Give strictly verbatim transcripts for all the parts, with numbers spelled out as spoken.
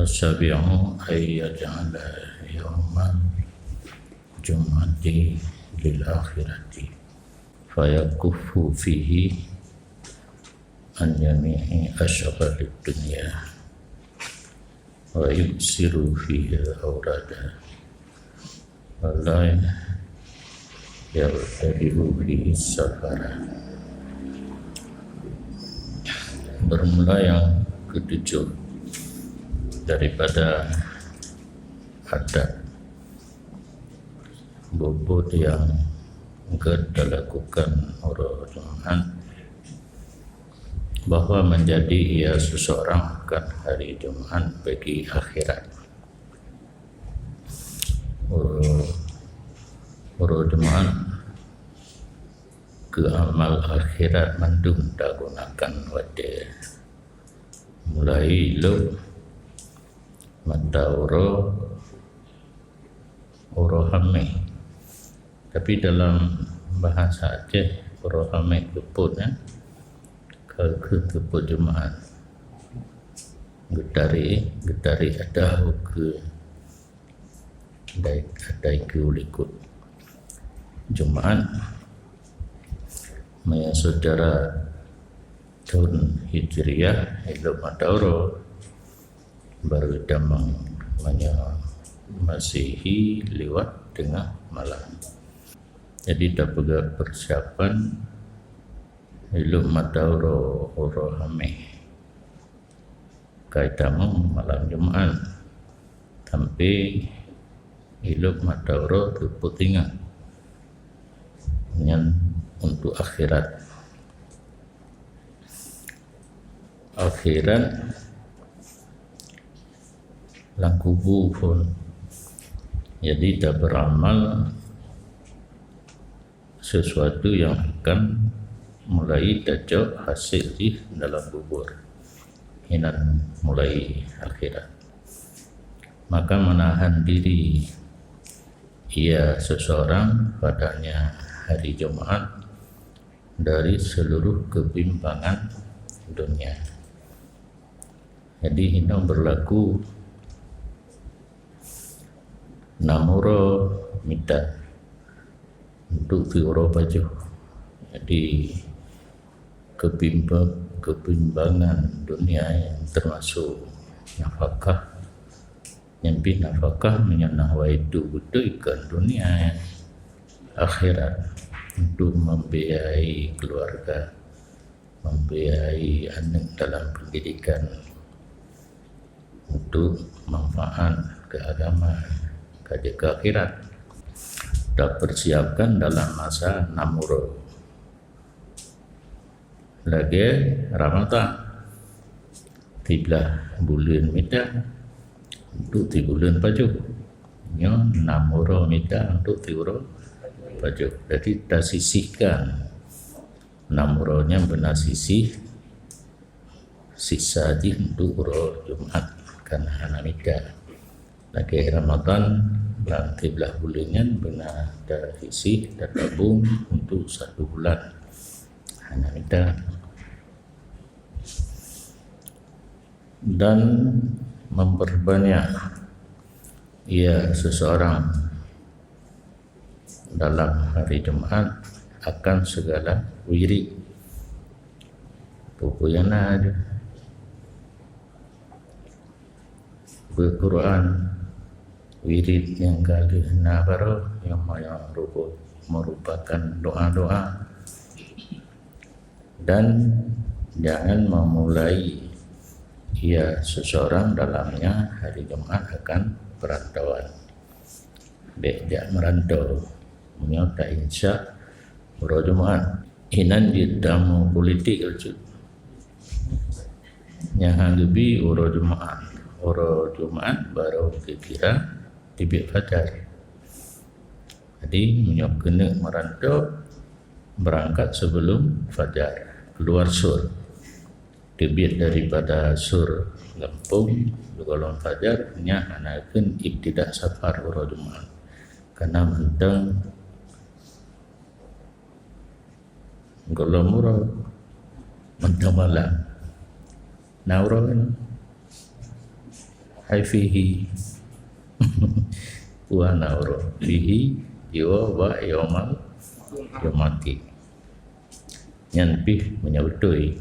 Sabi'u ay yaj'ala yaumal jum'ati lil akhirati, fayakuffu fihi an jami'i asyghhalid dunya, wa yuksiru fiha aurada, wa la yartadi'u fihi safara. Bermula yang ketujuh daripada adab buet-buet nyang gét talakukan uroe Jumaat, bahwa menjadi ia seseorang akan hari Jumaat bagi akhirat. Uroe, uroe Jumaat keu amal akhirat mandum tagunakan watée mulai lhok mata uroe, uroe Hameh. Tapi dalam bahasa Aceh, uroe Hameh teupot, ya, ka keuh teupot Jumaat. Geutari, geutari ada keu dai, dai keu likot Jumaat. Meunyoe secara tahun Hijriah, ilok mata uroe, baru tamong, meunyoe Masehi liwat teungoh malam. Jadi, tapeugah persiapan ilok mata uroe, uroe Hameh. Kai tamong malam Jumaat, sampai ilok mata uroe teupot ingat. Nyan untuk akhirat. Akhirat lam kubu phon. Jadi, taberamal sesuatu yang akan mulai tacok hasil jih dalam kubur. Inan mulai akhirat. Maka menahan diri ia seseorang padanya hari Jumaat dari seluruh kebimbangan dunia. Jadi, hino berlaku nam uroe mita untuk siuroe pajoh. Jadi, kebimba-, kebimbangan dunia yang termasuk nafkah, nyang pih nafkah meunyoe na waitu beutôi kan dunia, akhirat, untuk membiayai keluarga, membiayai aneuk dalam pendidikan, untuk manfaat ke agama, ka jeuet keu akhirat. Tapersiapkan dalam masa nam uroe. Lagée Ramadhan, siblaih buleuen mita untuk sibuleuen pajoh. Nyoe nam uroe mita untuk siuroe pajoh. Jadi, tasisihkan nam uroe nyan beuna sisih, sisa jih untuk uroe Jumaat, karena hana mita. Lagée Ramadhan, lam siblaih buleuen nyan beuna tasisih, tatabong untuk satu bulan. Hana mita. Dan memperbanyak ia seseorang dalam hari Jumaat akan segala wirid. Peue-peue nyang na jih. Beuet Quran, wirid nyang ka lheueh na baroe, nyang merupakan doa-doa. Dan jangan memulai ia seseorang dalamnya hari Jumaat akan perantauan. Bék jak meurantau meunyoe ta-insya uroe Jumaat. Inan jeuet tamu politik bacut. Nyang han geubi uroe Jumaat. Uroe Jumaat baroe geukira teubiet fajar. Jadi, meunyoe keuneuk meurantau, beurangkat sebelum fajar, keluar sur. Teubiet daripada sur gampông, sigohlom fajar, nyan hana kheun ibtidak safar uroe Jumaat. Karena mantong gohlom uroe, mantong malam. Na uroe nyoe. Hai fihi. Peue na uroe. Fihi, jiwoe bak yaumal, yaumati. Nyan pih meunyoe beutôi.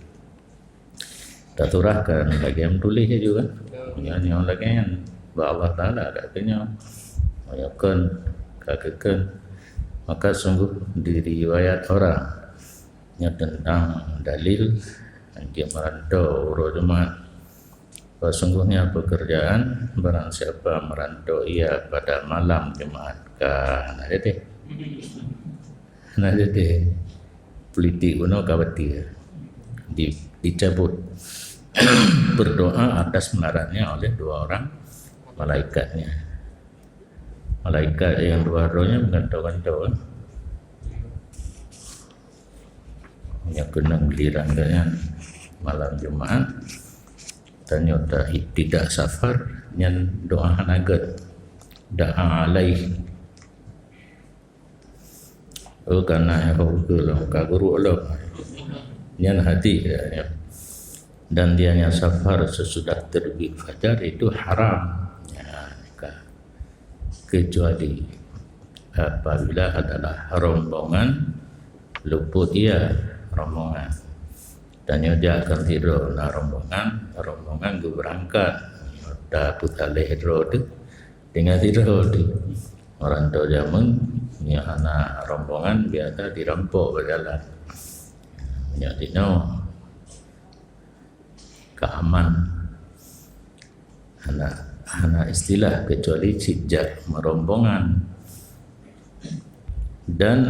Tasurahkan lagée meutuléh laju kan. Nyan nyang lagée nyan bak Allah Taala ka keuh nyoe. Meunyoe kon ka keuh kon. Maka sungguh diriwayat orang nyoe teuntang dalil jeuet meuranto uroe Jumat. Bahwa sungguhnya pekerjaan barang siapa meuranto ia pada malam Jumat. Ka na jadi. Na jadi. Politik bunoe ka bateue. Di, dicabut. Berdoa atas melaratnya oleh dua orang malaikatnya. Malaikat yang dua droe nyan meugantoe-gantoe, kan. Nyang keunong giliran geuh nyan malam Jumat. Tanyoe ta-, tidak safar, nyan doa hana gét. Da'a alaih. Oh, kana nyang ka ukeue lom, ka guruk lom. Nyan hati dia, ya. Dan dia nyang safar sesudah terbit fajar itu haram. Ya, ka. Kecuali apabila adalah rombongan luput ia, rombongan. Tanyoe jak keu sidroe na rombongan, rombongan geubeurangkat. Ta peutaleh droe teuh, tinggai sidroe teuh. Orang tua jameun, nyoe hana rombongan, biasa dirampok bak jalan. Nyoe tinoe. Ka aman. Hana, hana istilah kecuali cit jak meurombongan. Dan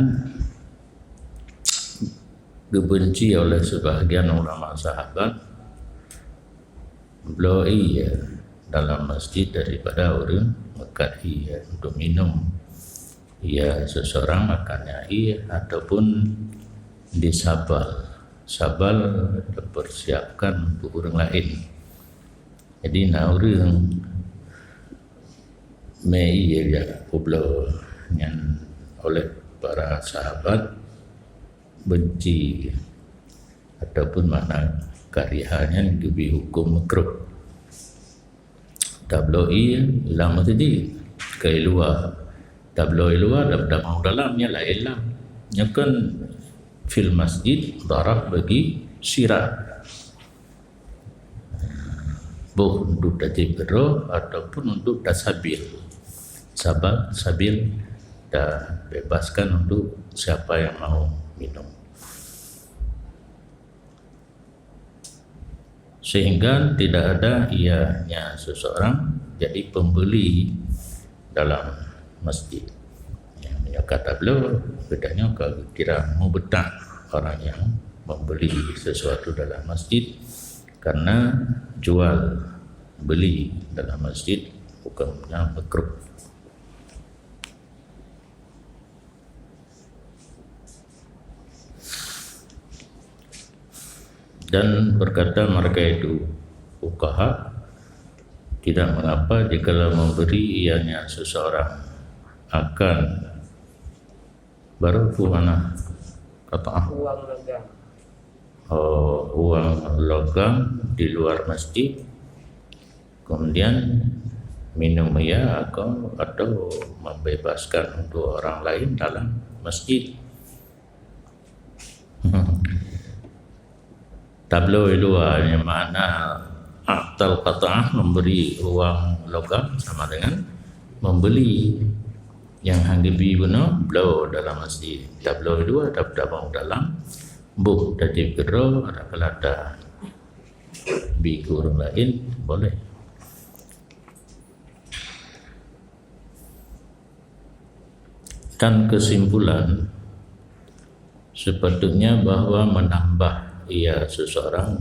geubenci oleh sebahagian ulama sahabat, bloe ié dalam masjid daripada ureuëng meukat ié untuk minum. Ia seseorang makannya ié ataupun disabal. Sabal dipersiapkan untuk ureuëng laén. Jadi na ureuëng mé ié jak peubloe nyan oleh para sahabat benci ataupun makna kariha nyan geubri huköm makruh. Tabloe ié lam masjid, keu luwa. Tabloe ié luwa, tab-, tabloe dalam nyan laén lam. Nyan kan fil masjid darah bagi syirak. Boh untuk tajieb keudroe ataupun untuk tasabil. Sabal, sabil, tabebaskan untuk siapa yang mau minum. Sehingga tidak ada ianya seseorang jadi pembeli dalam masjid. Ya, meunyoe ka tabloe, geutanyoe ka geukira mubta', orang yang membeli sesuatu dalam masjid, karena jual beli dalam masjid hukumnya makruh. Dan berkata mereka itu, fuqaha, tidak mengapa jikalau memberi ianya seseorang akan baru tu mana kata ah, uang logam. Oh, uang logam di luar masjid, kemudian minum ia atau, atau membebaskan untuk orang lain dalam masjid. Tabloe ié luwa, yang makna a'tal qat'ah, memberi uang logam sama dengan membeli. Nyang han geubi bunoe, bloe dalam masjid. Tabloe ié luwa, tab-, tabloe dalam, boh tajieb keudroe, ada kalada bi keu ureuëng laén, boleh. Dan kesimpulan, sepatutnya bahwa menambah ia seseorang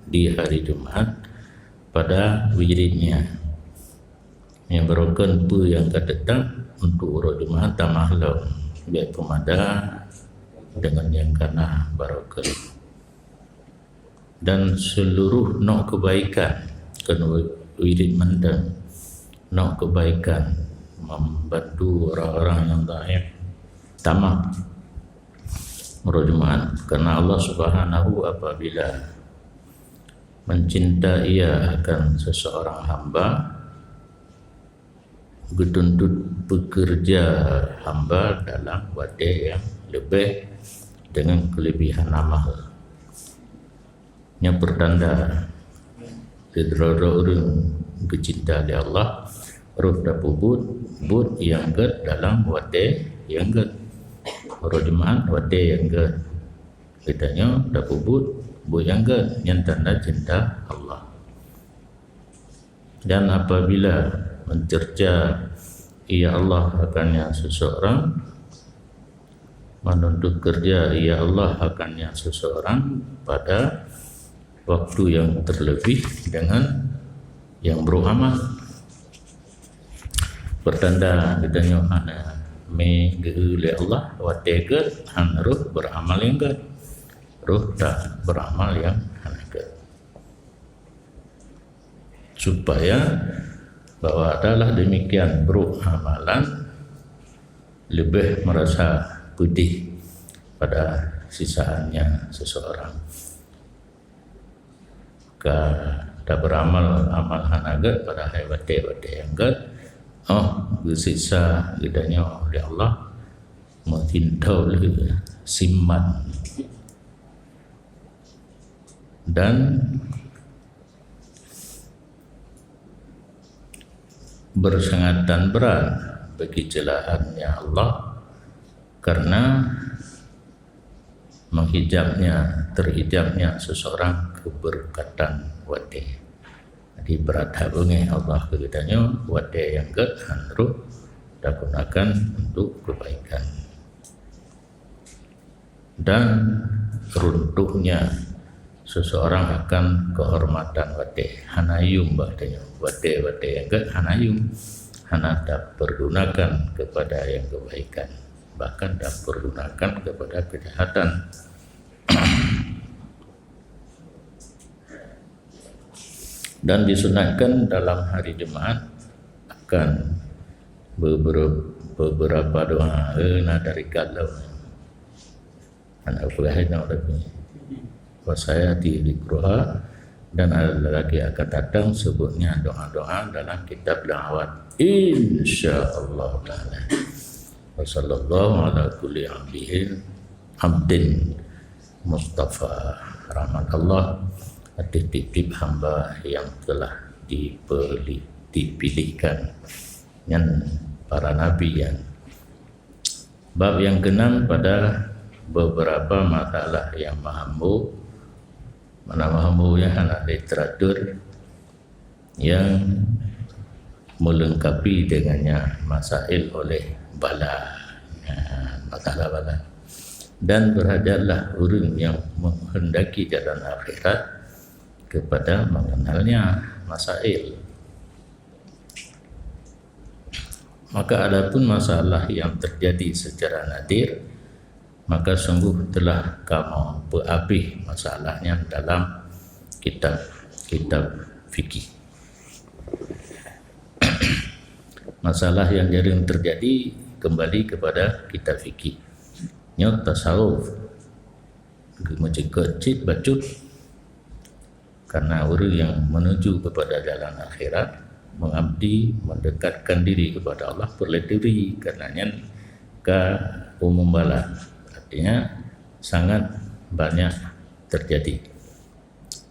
di hari Jumat pada wiridnya, nyang barokon peue nyang ka teutap untuk uroe Jumat tamah lom, bék peumada deungon nyang kana barokon. Dan seluruh nok kebaikan, kon wirid mantong, nok kebaikan membantu orang-orang yang dhaif tamah uroe Jumat. Karena Allah Subhanahu apabila mencintai ia akan seseorang hamba, geutuntut peukeureuja hamba dalam watée nyang leubeh deungon keuleubiehan amal. Nyoe peutanda sidroe-droe ureuëng geucinta lé Allah, roh tapeubuet buet nyang gét dalam watée nyang gét. Uroe Jumaat watée nyang gét. Geutanyoe tapeubuet buet nyang gét, nyan tanda cinta Allah. Dan apabila mencerca, "Ya Allah," akan nyang seseorang, menuntut kerja, "Ya Allah," akan nyang seseorang pada waktu yang terlebih dengan yang beramal. Pertanda geutanyoe hana mé geu lé Allah, watée gét hana roh beramal nyang gét. Roh tak beramal nyang hana gét. Supaya bahwa adalah demikian buruk amalan, lebih merasa pedih pada sisaannya seseorang. Ka taberamal amal hana gét padahai watée-watée nyang gét, oh, geusiksa geutanyoe oleh Allah, meutintoe lé siman. Dan bersangatan berat bagi celahannya Allah karena menghijabnya, terhijabnya seseorang keberkatan watée. Jadi berat that beungéh Allah keu geutanyoe watée nyang gét hana roh tagunakan untuk kebaikan. Dan runtuhnya seseorang akan kehormatan watée hana yum, watée, watée nyang gét hana yum, hana tapergunakan kepada yang kebaikan, bahkan tapergunakan kepada kejahatan. Dan disunatkan dalam hari Jumaat akan beberapa, beberapa doa, eh, na tarikat lom. Anak peugah inong lagi. Wasayati dikruha, dan ada lagi akan datang sebutnya doa-doa dalam kitab da'awat. Insya Allah Ta'ala. Wa sallallahu ala kulli abdihi, abdin Mustafa. Rahmat Allah atas tieb-tieb hamba yang telah dipilih, dipilihkan. Nyan para nabi nyan. Bab nyang keenam pada beberapa masalah yang mahmu, mana mahmu ya, hana literatur yang melengkapi dengannya masail oleh bala. Ya, masalah bala. Dan berhajatlah ureuëng yang menghendaki jalan akhirat kepada mengenalnya masail. Maka adapun masalah yang terjadi secara nadir, maka sungguh telah kamoe peuabéh masalahnya dalam kitab-kitab fikih. Masalah yang jarang terjadi kembali kepada kitab fikih. Nyoe tasawuf. Geumeuceukeut cit bacut. Karena ureuëng yang menuju kepada jalan akhirat, mengabdi, mendekatkan diri kepada Allah, perlu diri, karena nyan ka umum bala. Artinya, sangat banyak terjadi.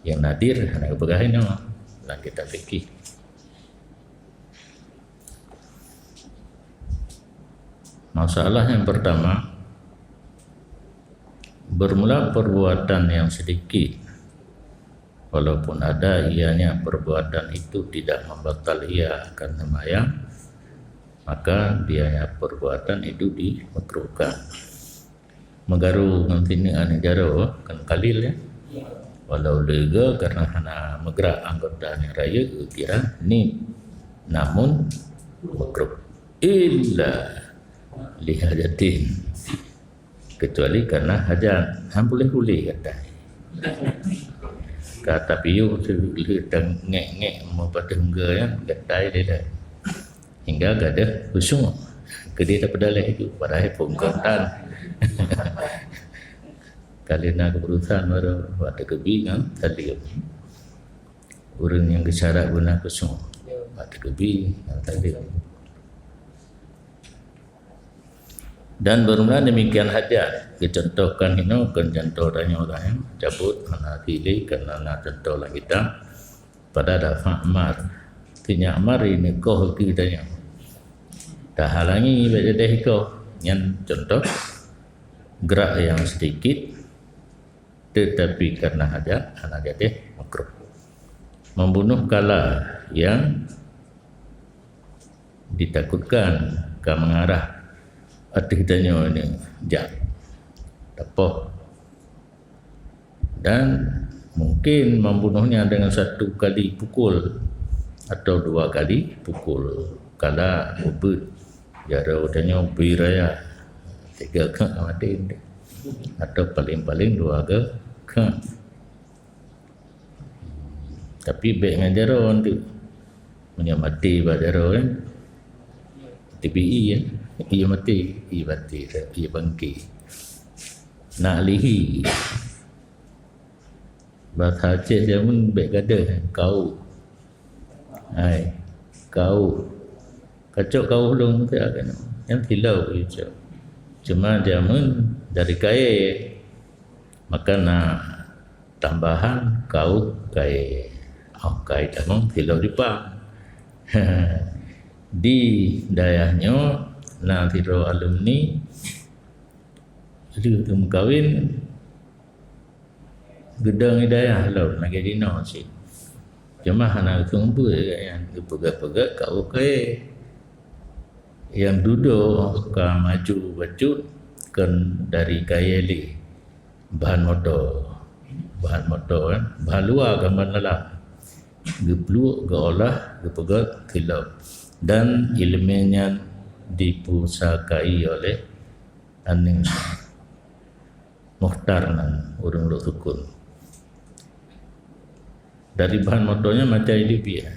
Yang nadir, hana geupeugah inoe dalam kitab fikih. Masalah yang pertama, bermula perbuatan yang sedikit, walaupun ada ianya perbuatan itu tidak membatal ia akan sembahyang, maka dianya perbuatan itu dimakruhkan. Meugaru ngon sineuk aneuk jaroe kan kalil, ya. Walau lega karena hana meugrak anggota nyang rayeuk geukira nib, namun makruh. Illa lihajatin, kecuali karena hajat. Han puléh-puléh gatai. Ka tapiôh lheueh tangék-ngék meupatéh meuga nyan gatai lé dah. Hingga gadôh khusyuk. Keudeh tapeudaleh ju, padahai phon kon tan. Ka lheueh na keuputusan baru bak takeubi ngon saleuem. Ureuëng nyang geusyarat beuna khusyuk bak takeubi ngon saleuem. Dan beureulah demikian hajat, geucontohkan inoe kon contoh tanyoe laén, cabut hana sili, karena na contoh lam kitab, pada dafa' amar. Tinyak amar ini koh keu tanyoe. Tahalangi bak jadeh koh, nyan contoh gerak yang sedikit, tetapi karena hajat, hana jadeh makruh. Membunuh kala yang ditakutkan ka mengarah ateueh tanyoe ni jak tapoh. Dan mungkin membunuhnya dengan satu kali pukul atau dua kali pukul. Kala ubit jaroe tanyoe bui raya, tiga kheun maté, atau paling-paling dua kheun. Tapi bèk ngon jaroe tu. Meunyoe maté bak jaroe kan. Tapi ie, ie maté, ie maté, ie bangke. Nak lihi. Bahasa Aceh jameun bèk gadoh, kau. Hai, kau. Kacok kau lôn tu kan. Yang tilau je. Cuma jameun dari kain. Maka na tambahan kau kai. Oh, kai tamong tilau jipang. Di dayah nyoe na sidroe alumni lheueh geumeukawen geudong di dayah lom lagèe jinoe cit. Cuma hana geuseumeubeuet nyan, geupeugah-peugah kau kayèe. Nyang dudoe ka maju bacut kon dari kayèe lé. Bahan moto. Bahan moto kan. Bahan luwa gambar dalam. Geupluek, geuolah, geupeugah tilok. Dan ileumèe nyan dipusakai oleh aneuk Mukhtar nan ureueng Lhoksukon. Dari bahan moto nyan macam ileumèe.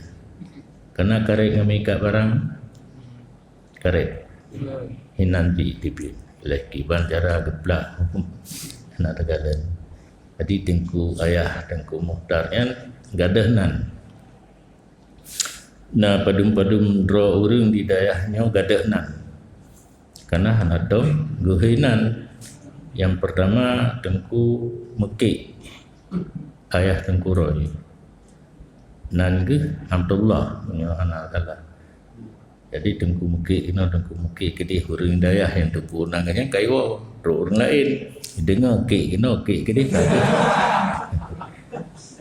Karena karèt ngon meuikat barang, karèt. Hinan jih teubiet lé kiban cara geuplak hana teugalon. Jadi teungku ayah Teungku Mukhtar nyan gadoh nan. Na padum-padum droe ureueng di dayah nyoe gadoh nan. Karena hana tom geuhôi nan. Nyang peurtama Teungku Meukék, ayah Teungku Roy. Nan geuh Abdullah, meunyoe hana salah. Jadi Teungku Meukék keunoe, Teungku Meukék keudeh, ureueng dayah nyang teupeu nan nyan ka iwoe, trok ureueng laén. Deungoe kék keunoe, kék keudeh ka.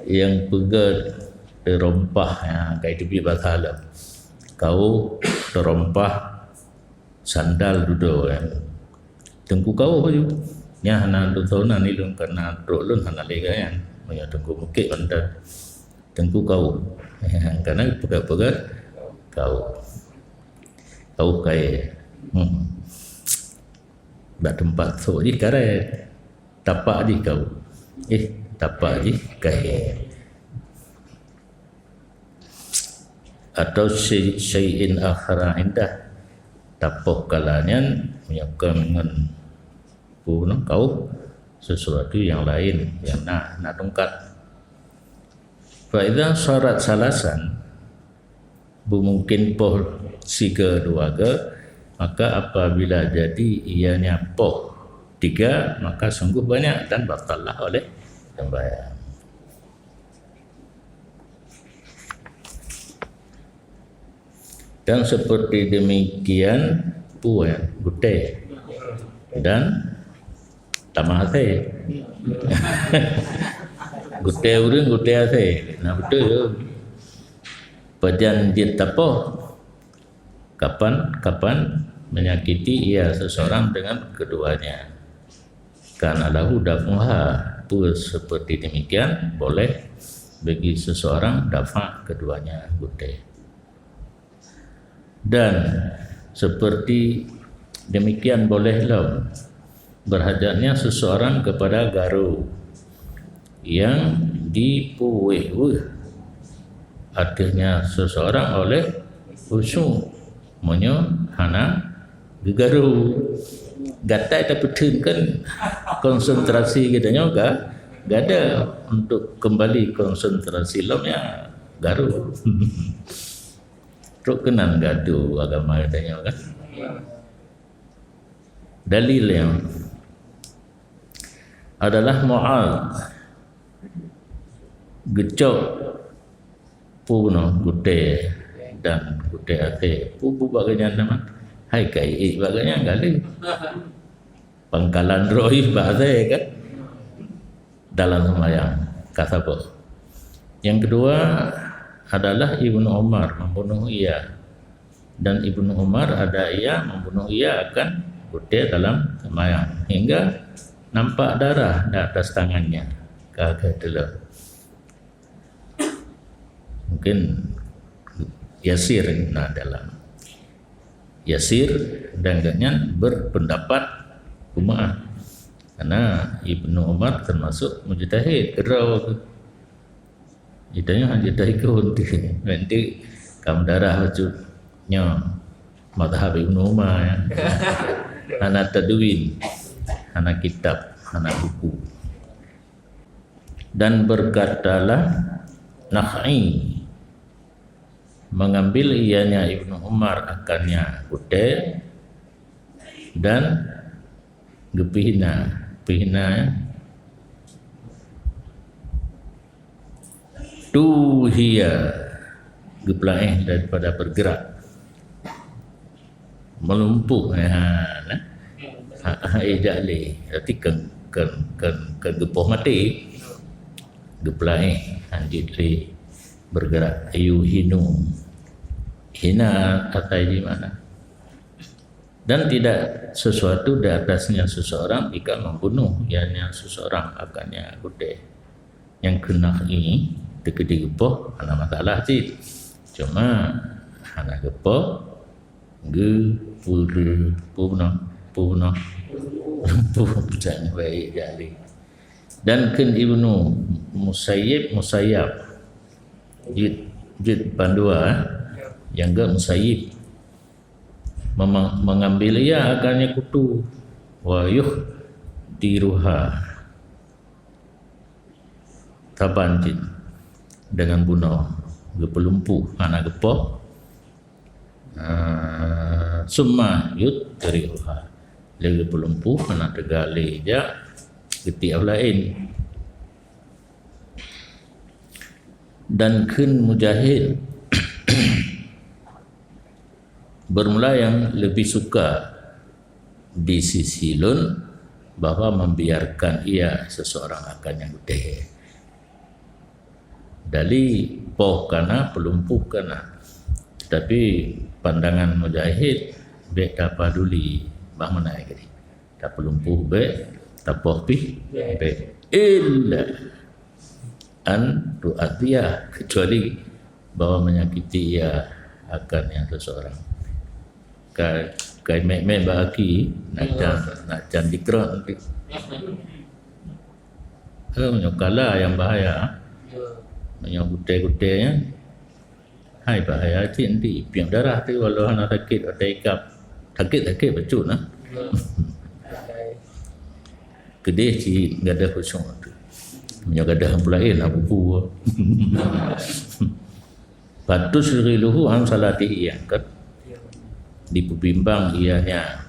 Nyang peugah teurompah, ya, ka iteubiet basa lom. Kau teurompah sandal dudoe, ya. Teungku Kawöh baju. Nyan hana lôn soe nan ilôn, karena trok lôn hana lé gobnyan. Meunyoe Teungku Meukék mantong. Teungku Kawöh. Karena peugah-peugah Kawöh. Kawöh kayèe. Hmm. Bak teumpat sok jih karèt. Tapak jih Kawöh. Eh, tapak jih kayèe. Atau syai-, syai'in akhara indah. Tapoh kala nyan, meunyoe kon ngon peue nyoe Kawöh, sesuatu yang lain, yang na, na tungkat. Fa idza sarat salasan, beumungkin poh sigoe dua goe, maka apabila jadi ianya poh tiga, maka sungguh banyak dan batalah oleh sembahyang. Dan seperti demikian pue gutèe dan tamah asèe. Gutèe ureueng, gutèe asèe. Nah, beutôi. Pajan jeuet tapoh? Kapan, kapan menyakiti ia seseorang dengan keduanya. Kana lahu daf'uha, pue seperti demikian boleh bagi seseorang dafa' keduanya gutèe. Dan seperti demikian boleh lom berhajatnya seseorang kepada garu yang dipuweh-weh ateuehnya seseorang oleh khusyuk. Meunyoe hana geugaru, gatai tapeutheun kan konsentrasi geutanyoe ga-, gada untuk kembali konsentrasi lom ya garu. Trok keunan gadoh agama geutanyoe kan. Dalil yang adalah Mu'adz geucok peue bunoe gutèe dan gutèe akhé. Peue buet bak geuhnyan teuma? Hai ka ék bak geuhnyan galeh. Pangkalan droe bak asèe kan? Dalam sembahyang ka saboh. Yang kedua adalah Ibnu Umar membunuh ia. Dan Ibnu Umar ada ia membunuh ia akan gutèe dalam sembahyang hingga nampak darah di atas tangannya. Ka keuh teuleu. Mungkin Yasir na dalam. Yasir dan gobnyan berpendapat kumaha. Karena Ibnu Umar termasuk mujtahid, keudroe. Itanya hanya dari kehun tu. Nanti kamu darah bacut. Nya mazhab Ibnu Umar ya. Hana tadwin, hana kitab, hana buku. Dan berkatalah Nakhai, mengambil ianya Ibnu Umar akannya gutèe dan geupihina, pihina ya. Tuhia, geupeulaéh daripada bergerak. Meulumpuh, ha, nah. Ha, ha, eh, jak lé. Berarti keu, keu, keu, keu geupoh maté. Geupeulaéh, hanjeuet lé bergerak. Yuhinu. Hina asai di mana? Dan tidak sesuatu di atasnya seseorang jika membunuh ianya seseorang akannya gutèe. Nyang keu Nakhai teukeudi geupoh hana masalah cit. Cuma hana geupoh geu-, pur-, puna, puna, lumpuh, bukan baik jali. Dan kheun Ibnu Musayyib, Musayyab, jeuet, jeuet bandua, eh, nyang geuh Musayyib. Mema-, mengambil ia akannya kutu, wa yuhdiruha, saban cit dengan bunoe, geupeulumpuh hana geupoh. Ah, summa yudri'uha, lé geupeulumpuh hana teuga lé jak geutiek laén. Dan kheun Mujahid, bermula yang lebih suka di sisi lôn bahwa membiarkan ia seseorang akan nyang gutèe. Dali poh kana, peulumpuh kana. Tapi pandangan Mujahid, bèk tapaduli bah meunan keudéh. Tapeulumpuh bèk, tapoh pih bèk. Illa an tu'adziyah, kecuali bahwa menyakiti ia akan yang seseorang. Ka, ka mèk-mèk bak aki, nak can, nak can dikrot nanti. Eh, meunyoe kala nyang bahaya. Meunyoe gutèe-gutèe nyan, hai bahaya cit nanti. Piep darah tu walau hana sakét, watèe ikab. Sakét-sakét bacut nah. Keudéh cit gadoh kosong tu. Meunyoe gadoh pula, eh, na bubu. Fatusyghilihi an salatihi, yang ke-, dipeubimbang ianya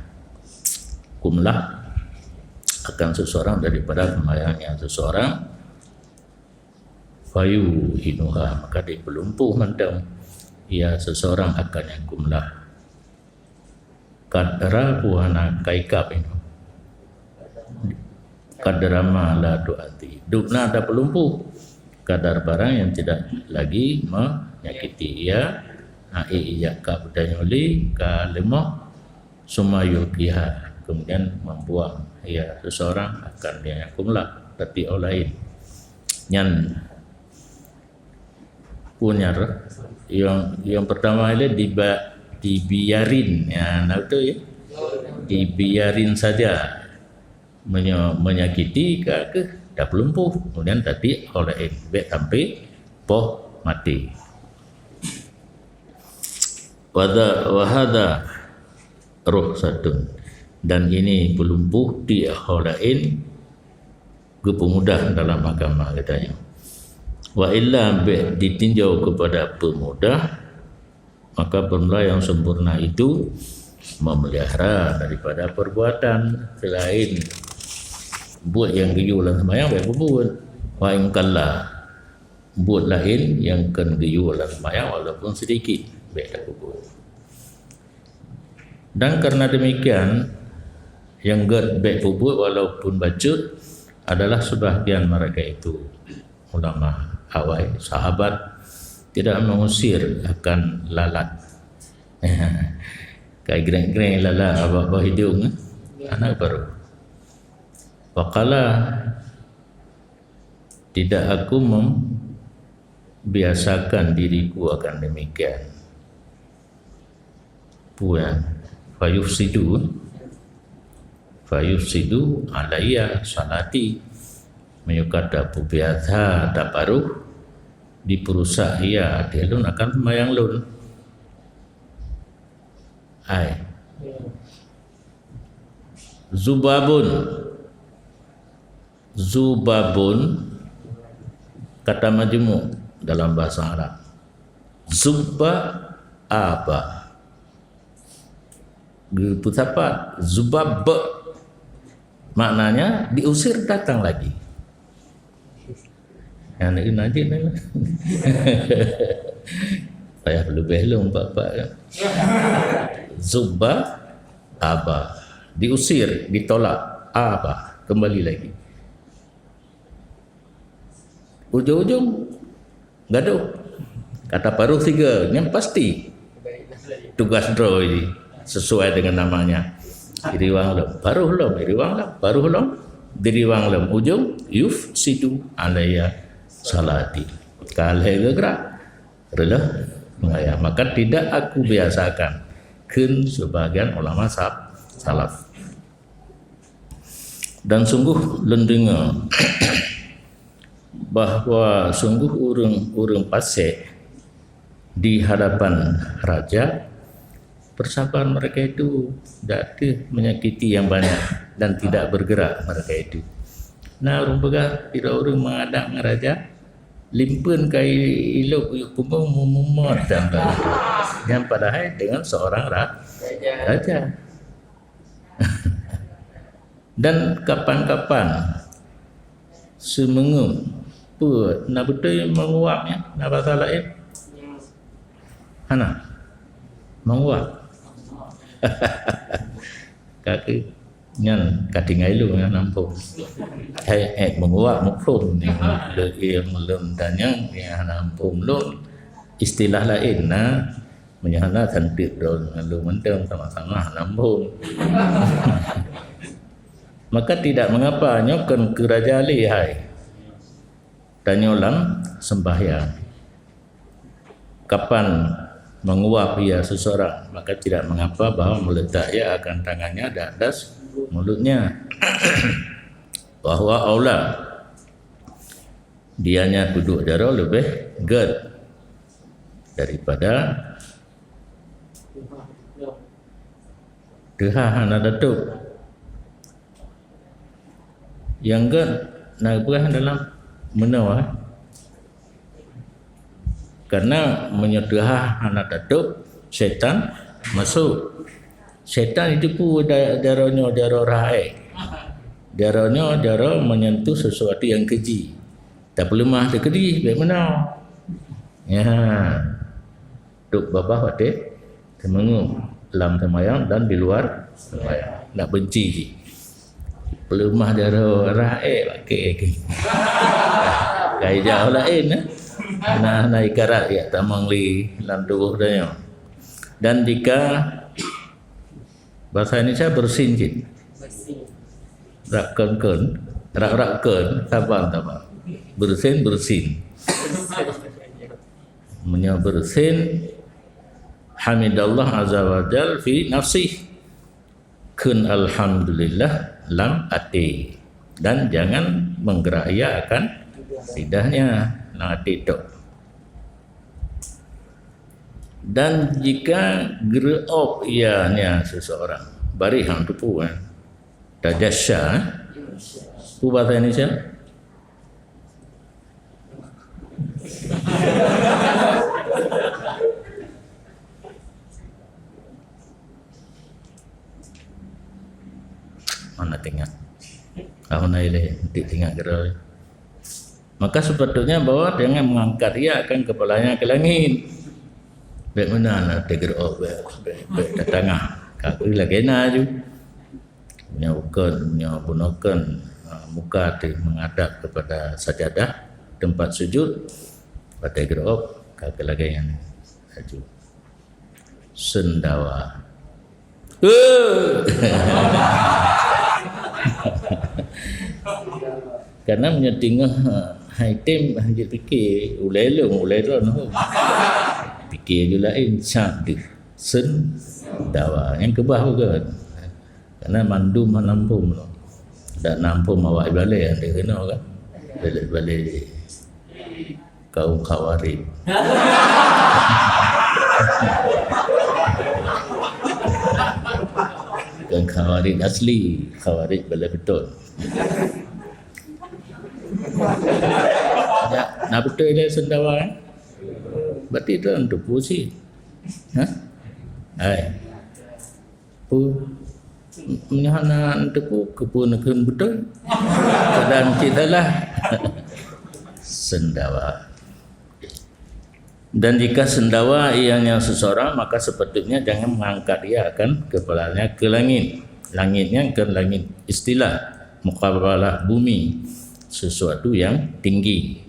kumlah akan seseorang daripada sembahyangnya seseorang, fayuhinuha, maka dipeulumpuh mantong ia seseorang akan nyang kumlah. Qadra buhana kaikab ini. Qadra ma la tu'adzi. Dubna ada peulumpuh. Kadar barang yang tidak lagi menyakiti ia. Ha, eh, ijak ka beudanyoli, ka leumoh, summa yulqiha. Kemudian membuang ia seseorang akan dia yang kumlah, tapi orang lain. Nyan punya roh. Yang, yang pertama ile diba-, dibiarin. Ya, nah betul ya. Dibiarin saja. Menye-, menyakiti ka ke, dah pelumpuh. Kemudian tapi orang lain. Bèk sampai poh mati. Wada-, wahada rukhsatun. Dan ini pelumpuh di orang lain geupeumudah dalam agama katanya. Wa illa bèk ditinjau kepada peumudah, maka bermula yang sempurna itu memelihara daripada perbuatan selain buet nyang geuyue lam seumayang, bèk peubuet. Wa in qalla, buet laén nyang kon geuyue lam seumayang walaupun sedikit, bèk tapeubuet. Dan karena demikian, nyang gèt bèk peubuet walaupun bacut adalah sebahagian mereka itu ulama awai, sahabat, tidak mengusir akan lalat. Kai greng-greng lalat bak bawah hidung, eh? Hana barô. Wa qala, tidak aku membiasakan diriku akan demikian. Puan, fayufsidu, fayufsidu alayya salati. Meunyoe ka tapeubiasa taparoh, diperusak ia ateueh lôn akan seumayang lôn. Ai. Zubabun. Zubabun, kata majmuk dalam bahasa Arab. Zubba aba. Geupeusapat, zubab. Maknanya diusir datang lagi. Yang ni najis ni lah. Payah leubeh lom pak-pak kan. Zubba aba. Diusir, ditolak. Aba. Kembali lagi. Ujung-ujung gadoh. Ka taparoh sigoe, nyan pasti tugas droe jih sesuai dengan namanya. Diriwang lom, paroh lom, diriwang lom, paroh lom, diriwang lom. Ujung, yufsidu alayya salati. Ka lhèe geugrak, reuloh meuayah. Maka tidak aku biasakan, kheun sebahagian ulama sa-, salaf. Dan sungguh lôn deungoe bahwa sungguh ureuëng-ureuëng fasik di hadapan raja, persabaran mereka itu tidak ada menyakiti yang banyak dan tidak bergerak mereka itu. Nah, ureuëng peugah, pira ureuëng menghadap ngon raja, limpeun kai ilok yuk kumbung mumumot dan baru. Yang padahal dengan seorang ra-, raja. Dan kapan-kapan seumeungeup, peue na beutôi meunguap nyan, na basa laén? Hana. Meunguap. Kaki nyan ka tinggai lôn nyan nampung. Hai, eh, meunguap muphom ni, le-, eh, lôn tanyong, ya, nampung lôn. Istilah laén na, meunyoe hana santeuet droe ngon lôn mantong sama-sama nampung. Maka tidak mengapa, nyoe kon keu raja lé hai. Tanyoe lam sembahyang. Kapan menguap ia seseorang, maka tidak mengapa bahwa meletak ia akan tangannya di atas mulutnya. Bahwa aula, dianya dudoe jaroe leubeh gèt daripada teuhah hana tatôb. Nyang gèt na geupeugah dalam meunoe, eh. Karena meunyoe teuhah hana tatôb, setan masuk. Setan itu pun da-, jaroe nyoe jaroe rahaé. Jaroe nyoe jaroe menyentuh sesuatu yang keji. Tapeuleumah teukeudi, bèk meunoe. Ya. Tôb babah watèe seumeungeup lam seumayang dan di luar seumayang. Nak benci jih. Peuleumah jaroe rahaé paké. Kai jauh laén, eh. Nah, na ikarat ya tamong li lam tuboh tanyoe. Dan jika bahasa Indonesia bersin cit. Rak kon-kon, rak-rak kon, saban-saban. Bersin, bersin. Meunyoe bersin, hamidallah azza wa jal fi nafsih. Kheun alhamdulillah lam até. Dan jangan menggerak ia akan lidahnya, lam até tok. Dan jika geureu'ob ia nya seseorang, bareh hang tupu, eh. Tajasya, eh. Peue bahasa Indonesia? Mana teuingat? Kamu na ilée, nanti teuingat keudroe. Maka sepatutnya bahwa jangan mengangkat ia akan kepalanya ke langit. Bèk meunan, na teugeurok, bèk, bèk, bèk tatangah. Ka kheueh lagèe na ju. Meunyoe kon, meunyoe bunoe kon, ha, muka teuh menghadap kepada sajadah, tempat sujud, watèe geurok, ka kheueh lagèe nyan laju. Seundawa. Eh! Karena meunyoe teungoh, ha, hai tem, ha, jeuet pike, ulèe lôn, ulèe droeneuh. Pike ju laén, sab deuh. Seundawa. Nyang keubah bukan. Karena mandum hana muphom lom. Dak na muphom awak ibalèe nyang deuh keunoe kan. Balèe-balèe kaum Khawarij. Bukan Khawarij asli, Khawarij balèe beutôi. Ya, na beutôi lé seundawa, eh? Berarti itu untuk puisi. Hah? Hai. Pu-, meunyoe hana neuteupeue, keupeue neukheun beutôi? Kadang cit salah. Seundawa. Dan jika seundawa ianya seseorang, maka sepatutnya jangan mengangkat ia akan kepalanya ke langit. Langit nyan kon langit istilah, muqabalah bumi, sesuatu yang tinggi.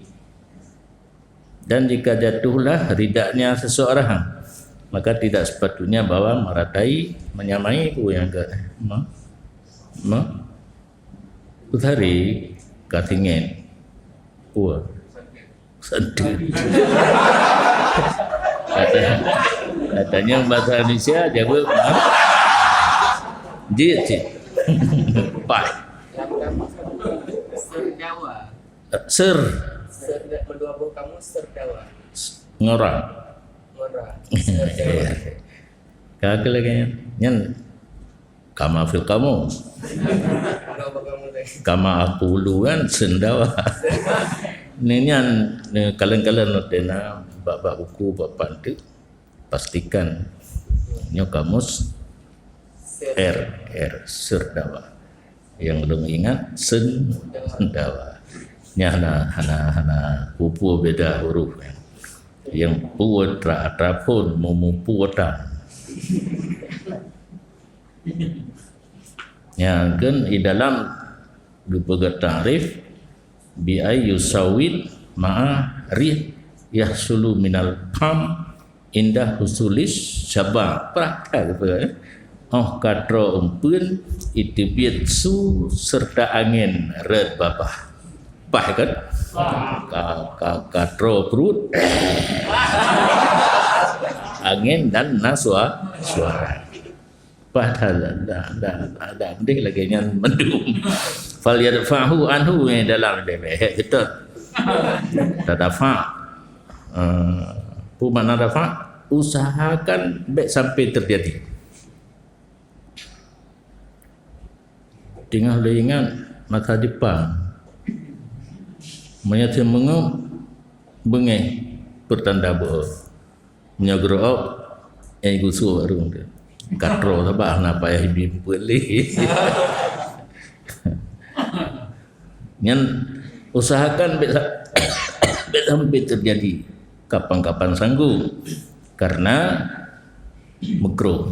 Dan jika jatuhlah ridaknya seseorang, maka tidak sepatutnya bahwa meratai, menyamai peue nyang ka, me-, me-, Putari ka singet. Peue? Santun. Katanya, katanya bahasa Indonesia, jawab, ha? Jeuet cit. Paih. Seundawa. Seur. Seur, meudua boh kamus, seundawa. Ngora. Ngora. Seundawa. Ka kheueh lagèe nyan. Nyan kama fil qamus. Meudua boh kamus, eh. Kama aqulu kan seundawa. Ni nyan, ni kalon-kalon teuh na bak-bak buku, bak panteuk. Pastikan nyoe kamus R, R, seundawa. Nyang lôn ingat, seundawa. Nyan hana, hana, hana peue-peue beda huruf, eh. Nyang puet ra atra phon, mumu puetan. Nyan kan di dalam geupeugah ta'rif, bi ay yusawid ma'a rih yahsulu minal fam inda husulis syabab. Prah ka geupeugah, eh? Óh ka troe eumpeuen, iteubiet su seureuta angén rhot babah. Paih kan? Ka, ka, ka troe pruet. Angén dan na sua-, suara. Padahai dak, dak, dak, dak deh lagèe nyan mandum. Falyadfa'hu anhu, eh, dalam deh, eh, beutôi. Tadafa. Eh, peue makna dafa? Usahakan bèk sampai terjadi. Teungoh lôn ingat masa Jepang. Meunyoe seumeungeup beungéh peurtanda beuhe. Meunyoe geureuok, eh, gusok ureueng tu. Ka troe sabab hana payah jibri peuet lé. Nyan usahakan bèk sa-, bèk sampai terjadi kapan-kapan sanggup. Karena makruh.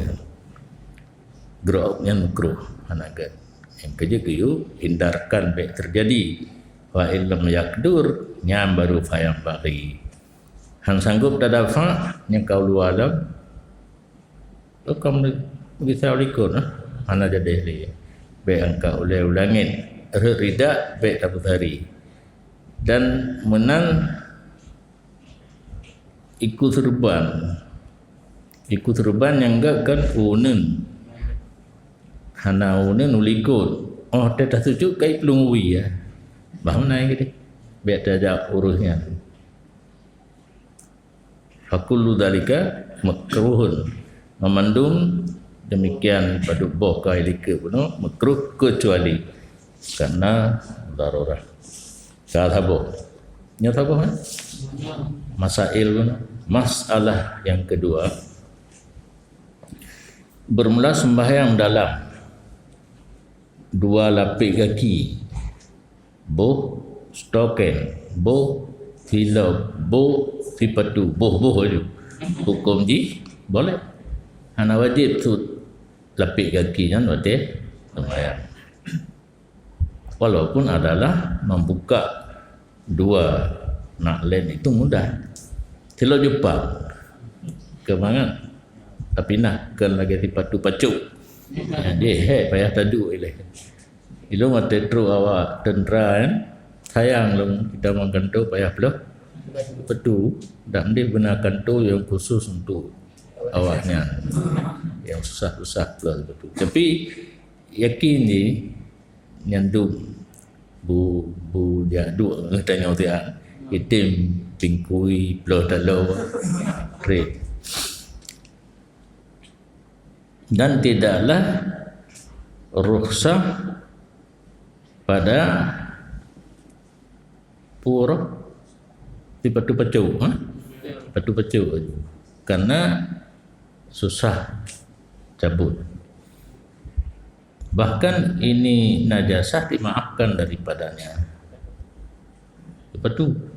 Geureuok nyan makruh, hana gèt. Nyang keujeuet geuyue hindarkan bèk terjadi. Wa illam yaqdur, nyan baru fa yanbaghi. Han sanggup tadafa, nyang kaulu alam. Lokam bisa likot, nah. Hana jadi lé. Bèk angkat ulèe u langét. Rhot ridak, bèk tapeuthari. Dan meunan iku seureuban. Iku seureuban nyang gèt kan uneuen. Hana uneuen u likot. Óh teuh tasujut kai plueng wie, ya. Bah meunan geude. Bèk tajak ureueng nyan. Fakullu dzalika makruhun. Meumandum demikian padub boh kai likot bunoe makruh kecuali karena darurah. Ka saboh. Nyoe saboh, eh? Masail bunoe. Masalah yang kedua, bermula sembahyang dalam dua lapék gaki, boh stokin, boh silop, boh sipatu, boh-boh aju. Huköm jih boleh. Hana wajéb sut lapék gaki nyan watée seumayang. Walaupun adalah membuka dua na'lain itu mudah. Silop Jepang, keu mangat. Tapi nah, kon lagée sipatu pacok. Jadi, hé, payah taduek ilée. Ilôn watée trok awak teuntara kan, sayang lôn kita meugantoe payah peuleueh sipatu, dan deh beuna kanto nyang khusus untuk awak nyan. Nyang susah-susah peuleueh sipatu. Tapi, yakin jih, nyan dum bu, bu jak duek ngon tanyoe siat. Item pingkui, ploh taloe, treb. Dan tidaklah rukhsah pada pura sipatu pacok, ha? Sipatu pacok aju. Karena susah cabut. Bahkan ini najasah dimaafkan daripadanya. Sipatu.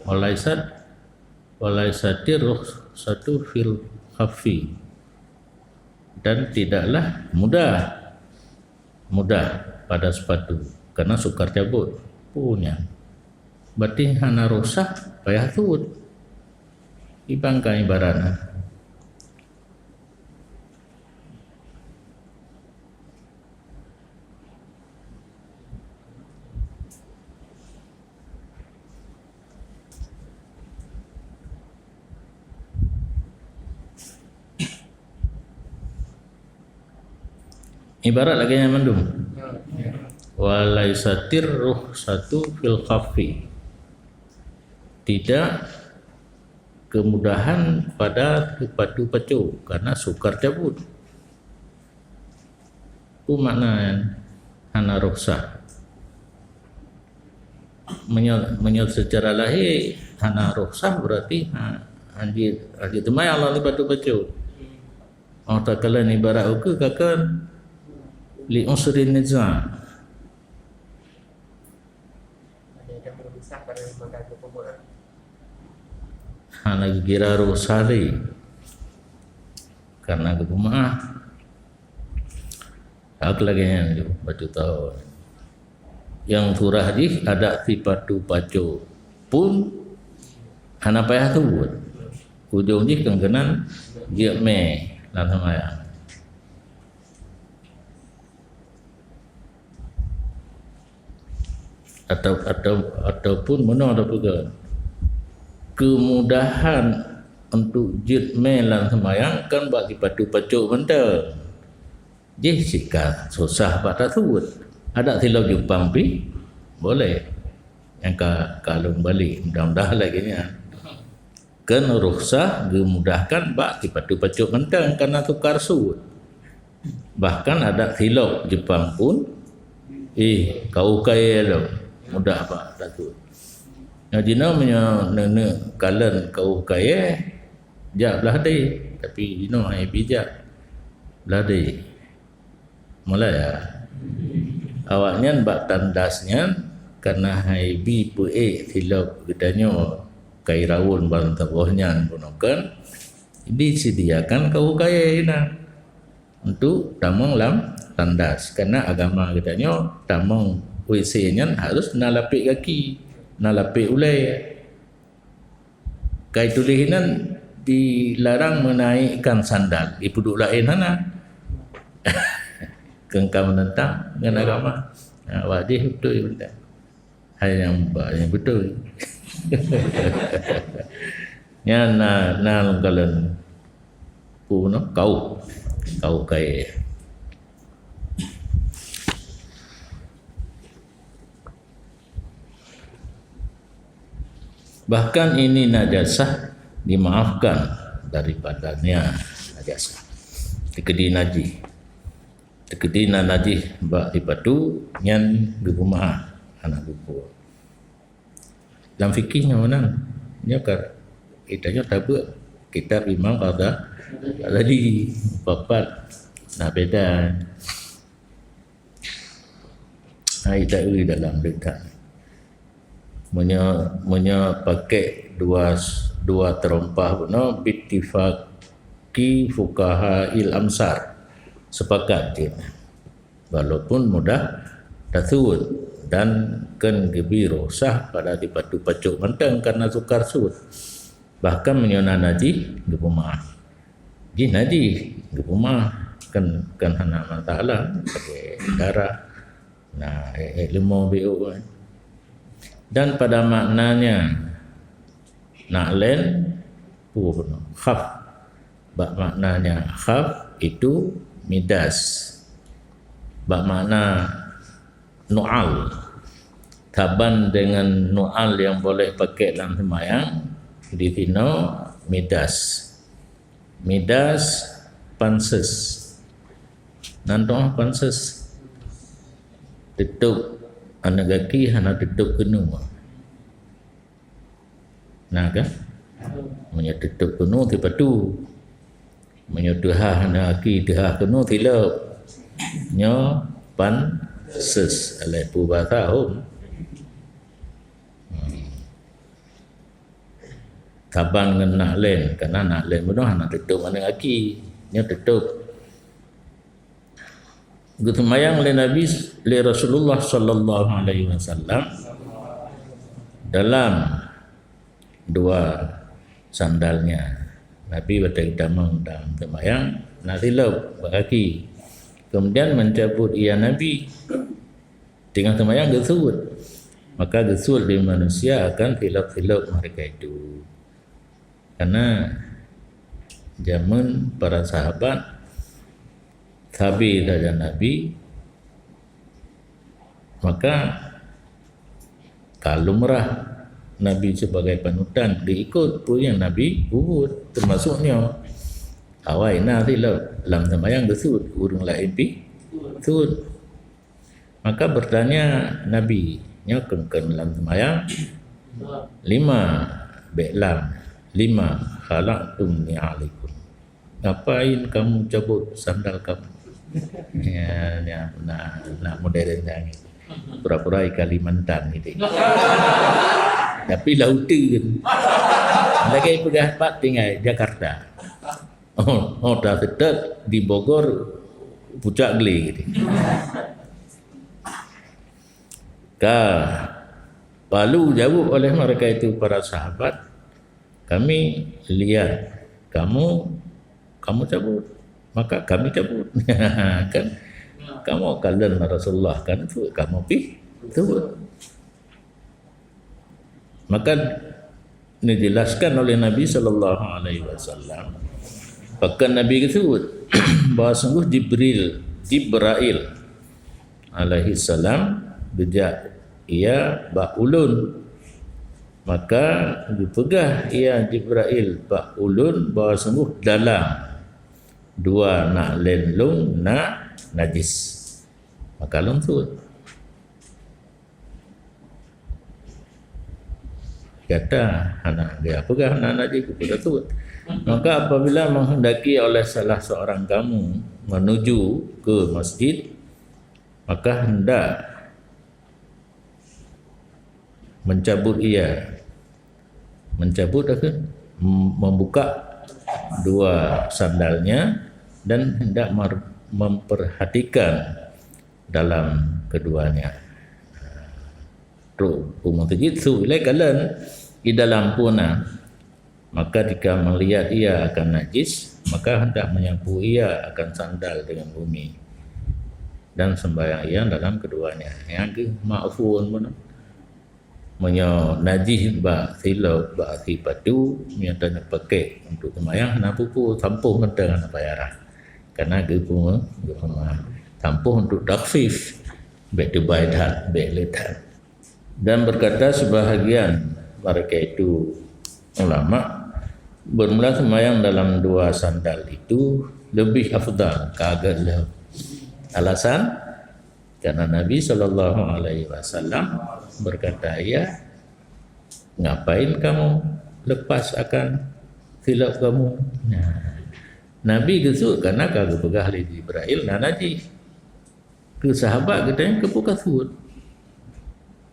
Walaisat, walaisatir rukhsatu fil khaffi. Dan tidaklah mudah, mudah pada sepatu, karena sukar cabut. Punya. Berarti hana rukhsah, payah sut. Ibang ka ibaratnya. Ibarat lagée nyan mandum. Walaisatir rukhsatu fil khaffi. Tidak kemudahan pada sipatu pacok karena sukar cabut. Peue makna hana rukhsah? Meunyoe, meunyoe secara lahé hana rukhsah, berarti ha, hanjeuet, hanjeuet teuma Allah sipatu pacok. Oh, takalon ibarat ukeue kakon li usrin niza. Hana geukira rukhsah lé. Karena geupeumaáh. Hak lagée nyan ju, bacut tahun. Nyang surah jih adak sipatu pacok pun hana payah tuwot. Ujong jih keunan jeuet mé lam seumayang. Atau, atau, ataupun meunoe tapeugah, kemudahan untuk jeuet mé lam seumayang kan bak sipatu pacok mantong. Jih sika susah bak tasuet. Adak silop Jepang pih boleh. Nyang ka, ka lôn balek, mudah-mudahan lagée nyan. Kan rukhsah geumudahkan bak sipatu pacok mantong kana tukar suet. Bahkan adak silop Jepang pun, eh, kawöh kayée lom mudah bak tasuet. Nyoe jinoe meunyoe neuneuk kalon kawöh kayée, jak blah deh, tapi jinoe hai bijak blah deh. Mulai ya. Awaknyan bak tandas nyan kana hai bi peuék silop geutanyoe kai rawon ban saboh nyan bunoe kan disediakan kawöh kayée inan untuk tamong lam tandas. Karena agama geutanyoe tamong W C nyan harus na lapék gaki, na lapék ulée. Kai tuléh inan dilarang menaikkan sandal, ipeuduek laén hana. Keungka menentang ngon agama. Ha, wajéb beutôi mantong. Hai nyang ba nyang beutôi. Nyan na, na lôn kalon pu noh kawöh. Kawöh kayée. Bahkan ini najasah dimaafkan daripadanya najasah. Teukeudi najih. Teukeudi na najih bak sipatu nyan geupeumaáh hana geupeu. Lam fikih nyoe meunan. Nyoe ka kita nyoe tabeuek kitab Imam Ghazali papat Nah, beda. Hai, tak ui dalam dekat. Meunyoe, meunyoe pakai dua, dua terompah bunoe, bittifaqi fuqaha'il amsar. Sepakat cit. Walaupun mudah tasuet dan kheun geubi rukhsah pada dipatu pacok mantong karena sukar suet. Bahkan meunyoe na najih, geupeumeu'ah. Jih najih, geupeumeu'ah. Kan, kan hana masalah, sagai darah. Nah, eh, eh, leumo biôk, eh. Dan pada maknanya, na'len, peue bunoe? Khaf. Bak maknanya khaf itu midas. Bak makna nu'al. Saban dengan nu'al yang boleh pakai dalam sembahyang, di sinoe midas. Midas panses. Nan toh panses. Tutup aneuk gaki hana tutup keunoe. Nah kan? Meunyoe tutup keunoe sipatu. Meunyoe teuhah aneuk gaki teuhah keunoe silop. Nyoe panses. Alah peue basa hom. Hmm. Saban ngon na'len, karena na'len bunoe hana tutup aneuk gaki. Nyoe tutup. Geuseumayang lé Nabi, lé Rasulullah sallallahu alaihi wasallam dalam dua sandalnya. Nabi watée geutamong dalam seumayang, na silop bak gaki. Kemudian mencabut ia Nabi. Teungoh seumayang geusuet. Maka geusuet lé manusia akan silop-silop mereka itu. Karena jameun para sahabat, sabe saja Nabi, maka ka lumrah Nabi sebagai panutan, geuikot peue nyang Nabi peubuet, termasuk nyoe. Awai na silop, lam seumayang geusuet, ureuëng laén pih suet. Maka bertanya Nabi, nyoe kheun-kheun lam seumayang, "Lima, bék lam, lima khala'tum ni'alakum." Ngapain kamu cabut sandal kamu? Ya, ya, nak, nak modern nyan. Pura-pura di Kalimantan gitu. Tapi lauteun. Lagée peugah pat tinggai Jakarta. Oh, oh, dah tetap di Bogor, pucak geli gitu. Ka, lalu jawab oleh mereka itu para sahabat, "Kami lihat kamu, kamu cabut, maka kami cabut." Kan? Kamu kalon Rasulullah kan tu, kamu pih tu. Maka dijelaskan oleh Nabi sallallahu alaihi wasallam, pakon Nabi geusuet bahwa sungguh Jibril, Jibrail alaihi salam geujak ia bak ulôn. Maka geupeugah ia Jibrail bak ulôn bahwa sungguh dalam dua na'len lôn na najis. Maka lôn suet. Gata hana geupeugah na najis, geupeugah suet. Maka apabila menghendaki oleh salah seorang kamu menuju ke masjid, maka hendak mencabut ia. Mencabut apa? Mem-, membuka dua sandalnya dan hendak mer-, memperhatikan dalam keduanya. Trok u meuseujid su ilée kalon di dalam puna. Maka jika melihat ia akan najis, maka hendak menyapu ia akan sandal dengan bumi dan sembahyang ia dalam keduanya. Nyang geuh ma'fun bunoe. Meunyoe najis bak silop, bak sipatu, meunyoe tanyoe pakai untuk seumayang, hana peue-peue, sampôh mantong hana payah rhah. Karena geupeu-, geupeu-, sampôh untuk takhfif, bék teubai that, bék lé that. Dan berkata sebahagian mereka itu ulama, bermula seumayang dalam dua sandal itu lebih afdal, ka gét lom. Alasan? Karena Nabi sallallahu alaihi wasallam berkata, "Ya, ngapain kamu lepas akan silop kamu?" Nah, Nabi geusut karena ka geupeugah lé Jibrail na najih. Keu sahabat geutanyoe keupeue ka sut?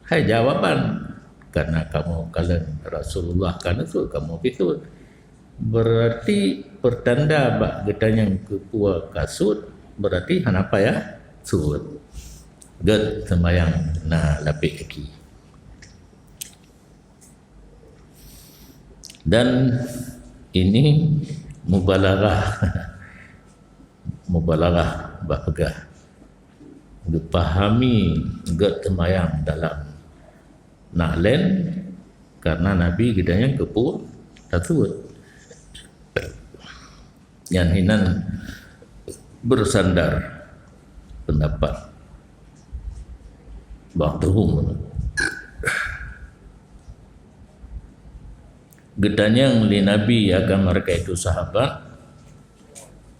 Hai jawaban, karena kamoe kalon Rasulullah ka neusut, kamoe pih sut. Berarti pertanda bak geutanyoe keupeue ka sut, berarti hana payah sut. Gét seumayang na lapék gaki. Dan ini mubalaghah. Mubalaghah bak peugah. Geupahami gét seumayang dalam nahlen karena Nabi geutanyoe keupeue ka sut. Nyan hinan beusandar peundapat ba'dhuhum. Geutanyong lé Nabi akan mereka itu sahabat,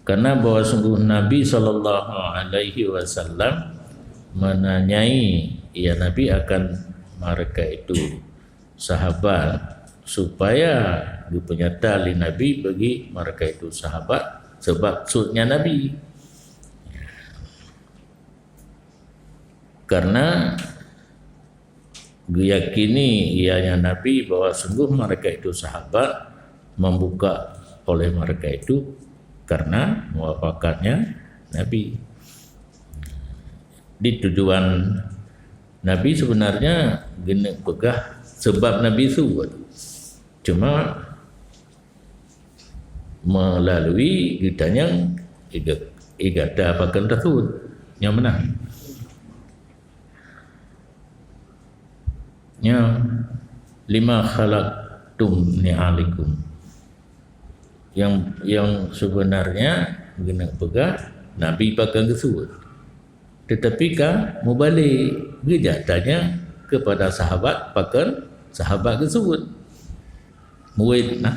karena bahwa sungguh Nabi sallallahu alaihi wasallam menanyai, ya Nabi, akan mereka itu sahabat, supaya geupeunyata lé Nabi bagi mereka itu sahabat sebab sutnya Nabi. Karena geuyakini ianya Nabi bahwa sungguh mereka itu sahabat, membuka oleh mereka itu karena muwafakatnya Nabi. Di tujuan Nabi sebenarnya geuneuk peugah sebab Nabi sut. Cuma melalui geutanyong, "Iga-, igata pakon tasut?" Nyang meunan. Nyang, "Lima khalaqtum ni'alikum." Yang, yang sebenarnya geuneuk peugah Nabi pakon geusut. Tetapi ka mubalik, geujak tanya kepada sahabat pakon sahabat geusut. Muwit nah.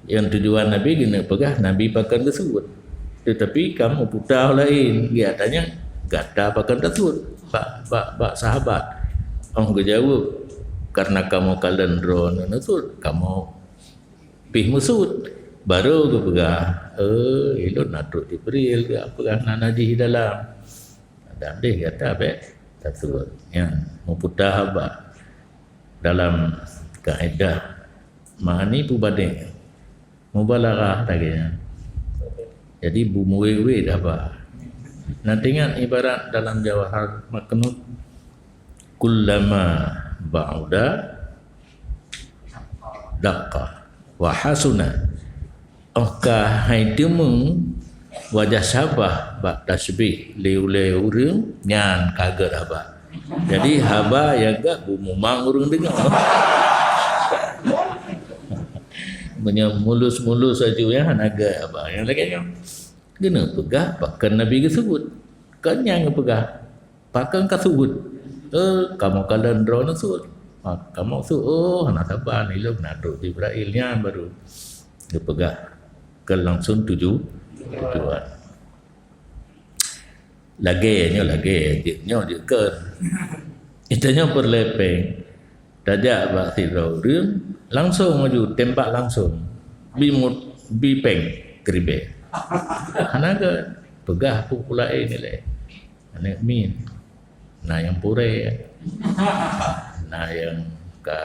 Yang tujuan Nabi geuneuk peugah Nabi pakon geusut. Tetapi ka meuputa laén, geujak tanya gata pakon tasut bak, bak, bak sahabat. Oh geujaweueb, karena kamoe kalon droeneuh neusut, kamoe pih meusut. Baru geupeugah, "Eh, ilôn na trok Jibril geupeugah na najih dalam." Dan deh gata bèk tasut. Nyan meuputa haba dalam kaedah ma'ani peubandéng mubalaghah lagèe nyan. Jadi beumuwit-wit haba. Nah, teuingat ibarat dalam Jawahar Maknun, "Kullama ba'uda daqqa wa hasuna." Óh ka hai teumeung wajah sahabat bak tasbih lé ulèe ureueng, nyan ka gèt haba. Jadi haba nyang gèt beumumang ureueng deungö. Meunyoe mulus-mulus laju nyan hana gèt haba. Nyang lagèe nyoe. Geuneuk peugah pakon Nabi geusut. Kon nyang geupeugah pakon ka sut. Eh, kamoe kalon droeneuh sut. Ha, kamoe sut, oh, hana saban, ilôn na trok Jibrail nyan baru geupeugah keu langsung tuju-, tujuan. Lagèe nyoe, lagèe jeuet nyoe, jeuet kheun. Geutanyoe peureulèe pèng. Tajak bak sidroe ureueng, langsong laju tembak langsong. Bi mut-, bi pèng keuribèe. Hana gèt, peugah peue-peue laén ilèe. Aneuk miet, na nyang purèe, na nyang ka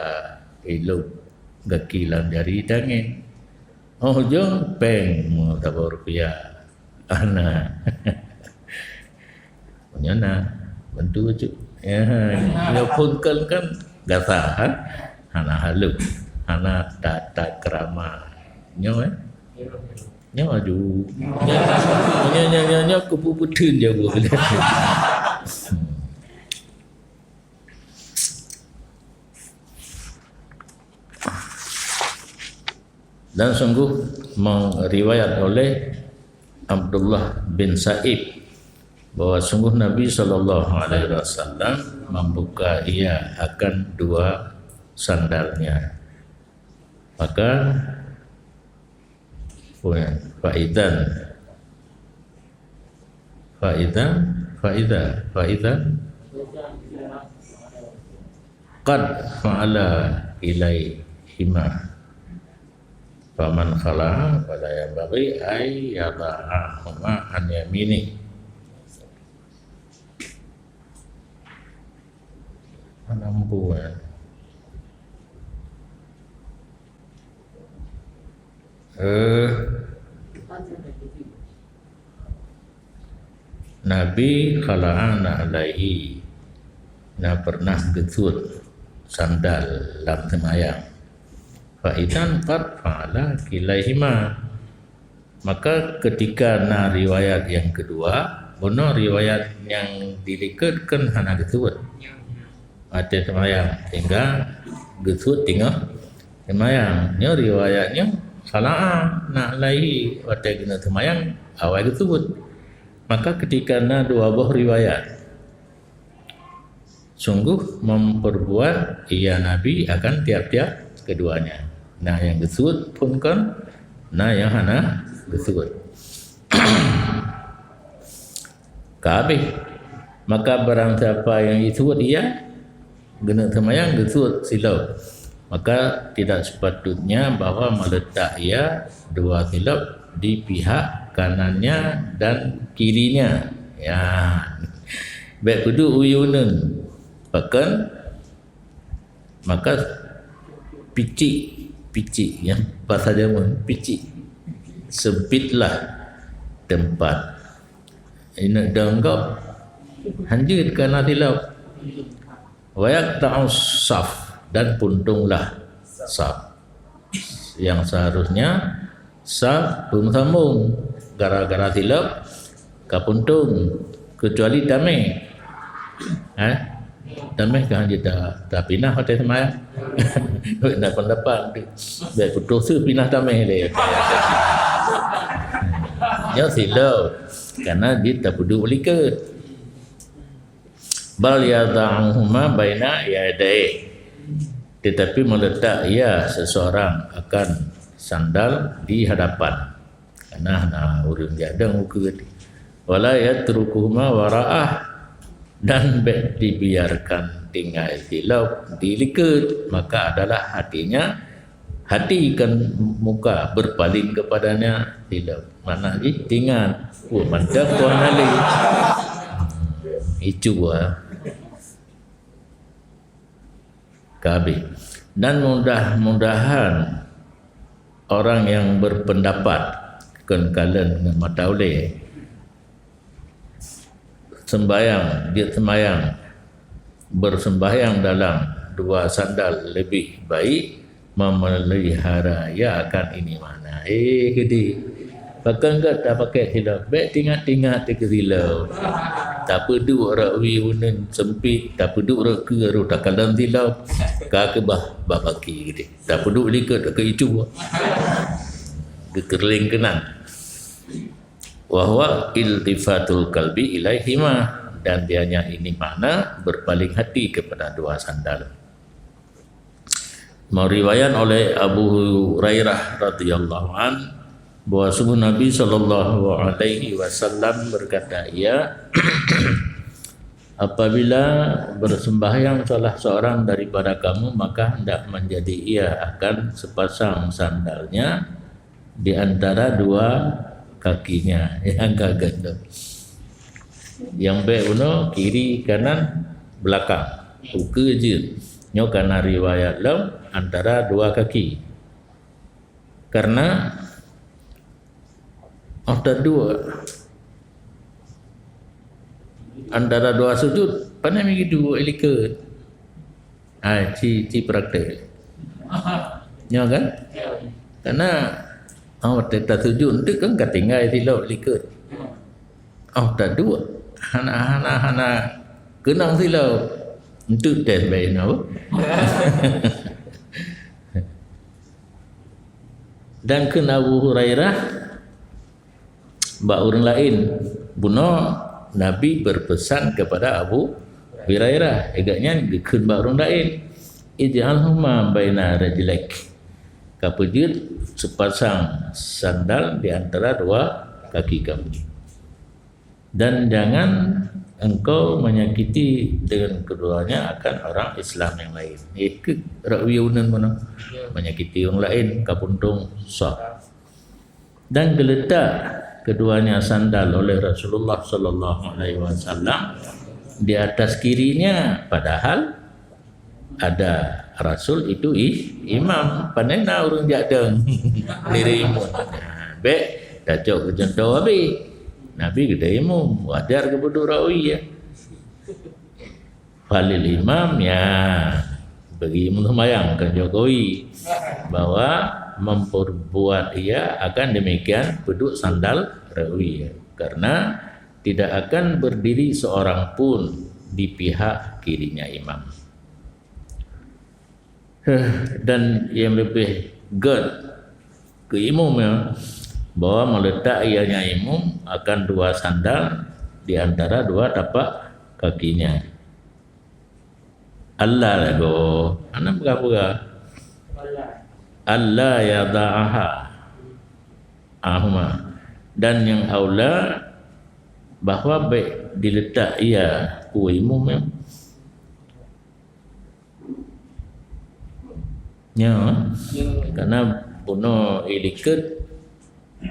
ilôb gaki lam jari tangen. Óh ujông pèng meutaboh rupiah. Hana. Nyoe na, bantu bacut. Ya, nyoe phôn kan, kan gata, ha? Hana haleuh, hana tata krama. Nyoe, eh? Nyoe aju. Nyoe, nyoe, nyoe, nyoe, nyoe keupeue-peue theun jaweub. Dan sungguh meriwayat oleh Abdullah bin Sa'ib bahwa sungguh Nabi sallallahu alaihi wasallam membuka ia akan dua sandalnya. Maka, faidan, faidan, faidan, faidan qad fa'ala ilaihima. Faman khala'a fala yanbaghi ay yada'ahuma an yaminihi. Mana lampu, eh? Eh. Nabi khala'a na'laihi, na pernah geusuet sandal lam seumayang. Fa idzan qad fa'ala kilaihima. Maka ketika na riwayat nyang keudua, bunoe riwayat nyang dilikot kan hana geusuet. Watée seumayang, sehingga geusuet teungoh seumayang. Nyoe riwayat nyoe khala'a na'laihi, watée geuneuk seumayang awai geusuet. Maka ketika na dua boh riwayat, sungguh memperbuat ia Nabi akan tiap-tiap keduanya. Na nyang geusuet phon kon, na nyang hana geusuet. Ka habéh. Maka barang siapa nyang geusuet ia, geuneuk seumayang geusuet silop, maka tidak sepatutnya bahwa meletak ia dua silop di pihak kanannya dan kirinya. Ya. Bék peuduek u uneuen, pakon, maka picik, picik, ya, bahasa Jawa, picik. Sempitlah tempat. Ineuk dong gob, hanjeuet kana silop. Wa yaqta'us saf, dan puntonglah saf. Yang seharusnya saf beusambong, gara-gara silop ka puntong, kecuali tameh. Eh? Tameh ka hanjeuet ta-, tapinah watée seumayang. Nak pendapat tu. Bék putôh su pinah tameh lé. Nyoe silop, karena jeuet tapeuduek likot. Bal yada'uhuma baina yadayhi. Tetapi meletak ia seseorang akan sandal di hadapan. Karena hana ureuëng jadong ukeue. Wala yatrukuhuma wara'ah, dan bék dibiarkan tinggai silop di likot, maka adalah hatinya hati kan muka berpaling kepadanya silop. Makna jih tingat, oh, mantap Tuhan Ali. Itu ah. Ka habéh. Dan mudah-mudahan orang yang berpendapat kon kalon ngon mata ulée sembahyang, jeuet sembahyang, bersembahyang dalam dua sandal lebih baik memelihara ia akan ini makna. Eh, gede. Pakon gét tapakai silop, bék tingat-tingat teuka silop. Tapeuduek rot u uneuen sempit, tapeuduek rot keue roh takalon silop, ka keubah bak baki gede. Tapeuduek likot ke itu. Geukeureuléng keunan. Wa huwa iltifatul qalbi ilaihima, dan dianya ini makna berpaling hati kepada dua sandal. Meriwayat oleh Abu Hurairah radhiyallahu an bahwa sungguh Nabi sallallahu alaihi wasallam berkata, ia, apabila bersembahyang salah seorang daripada kamu, maka hendak menjadi ia akan sepasang sandalnya di antara dua kakinya yang gagal tu. Yang baik bunoe kiri kanan belakang. Ukeue jeuet. Nyoe kana riwayat lom antara dua kaki. Karena oh taduek antara dua sujud, pane migi duek likot. Hai, ci, ci praktek. Nyo kan? Karena oh, teuka sujud tu kan ka tinggai silop likot. Oh, taduek. Hana, hana, hana keunong silop. Enteuk tes bae nyoe. Dan kheun Abu Hurairah bak ureuëng laén, bunoe Nabi berpesan kepada Abu Hurairah, gobnyan geukheun bak ureuëng laén, "Ij'alhuma baina rijlaik." Kapeujeuet sepasang sandal di antara dua kaki kamu. Dan jangan Engkau menyakiti dengan keduanya akan orang Islam yang lain. Ikut rawi unan mana? Menyakiti orang lain, kapuntung sah. Dan geuletak keduanya sandal oleh Rasulullah sallallahu alaihi wasallam di atas kirinya, padahal ada Rasul itu i-, imam. Panena ureuëng jak dong liri imum. Nah, bek tacok keu contoh Nabi. Nabi geude imum, wajar geupeuduek rawi ya. Falil imam ya, bagi imum sembahyang ke Jokowi bahwa memperbuat ia akan demikian peuduek sandal rawi ya. Karena tidak akan berdiri seorang pun di pihak kirinya imam. Dan yang lebih gét keu imum ya, bahwa meletak ianya imum akan dua sandal di antara dua tapak kakinya. Allah lagu, anak berapa? Allah ya da'aha ahuma. Dan yang aula bahwa baik diletak ia ku imum ya. Nyo, karena bunoe ilikot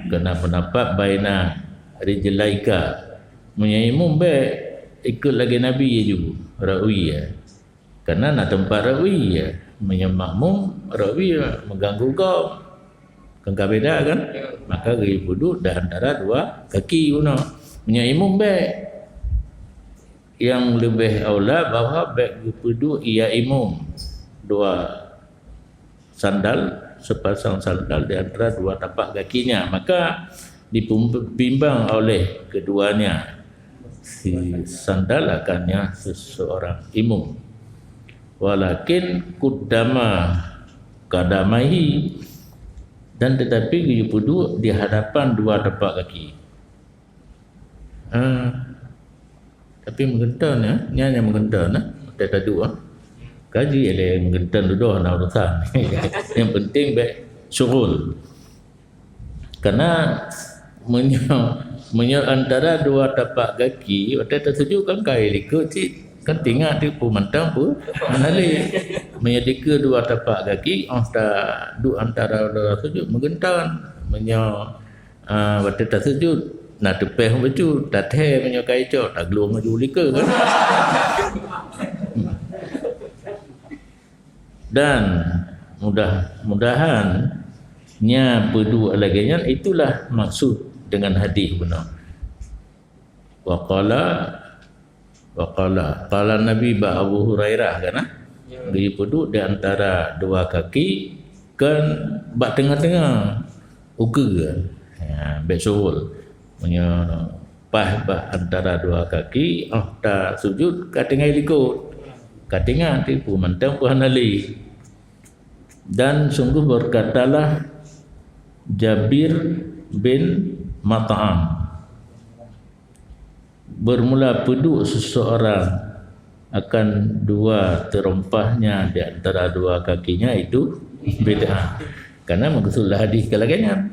kena pendapat baina rijlaika. Meunyoe imum bek ikot lagée Nabi ju rawi ya. Karena na tempat rawi ya. Meunyoe makmum rawi ya mengganggu gom. Kan ka beda kan? Maka geupeuduek di antara dua kaki bunoe. Meunyoe imum bek yang lebih aula bahwa bek geupeuduek ia imum dua sandal, sepasang sandal di antara dua tapak kakinya, maka dipimbang oleh keduanya si sandal akannya seseorang imum. Walakin kuddama kadamaihi, dan tetapi geupeuduek di hadapan dua tapak kaki. Ah, tapi meugeunton ya, nyan nyang meugeunton ya, teuh taduek ah. Kaji ilée meugeunton dudoh na urusan. Yang penting bek syughul. Karena meunyoe, meunyoe antara dua tapak gaki, watée tasujud kan kai likot cit. Kan tingat di pu mantong pu manali. Meunyoe dikeue dua tapak gaki, oh ta duek antara dua sujud meugeunton. Meunyoe Ah, watée tasujud, na teupeh bacut, tathée meunyoe ka icok, taglueng laju likot kan. Dan mudah-mudahan nya peuduek lagée nyan, itulah maksud dengan hadis bunoe. Wa qala Wa qala, qala Nabi bak Abu Hurairah kan, ah? Ya. Geupeuduek di antara dua kaki, kan bak teungoh-teungoh ukeue. Ya, bek suhul. Meunyoe paih bak antara dua kaki, oh tasujud ka tinggai likot. Ka tinggai tipu mantong pu hana lé. Dan sungguh berkatalah Jabir bin Mat'am, bermula peuduek seseorang akan dua terompahnya di antara dua kakinya itu bid'ah. Karena maksudlah hadis ka lagée nyan.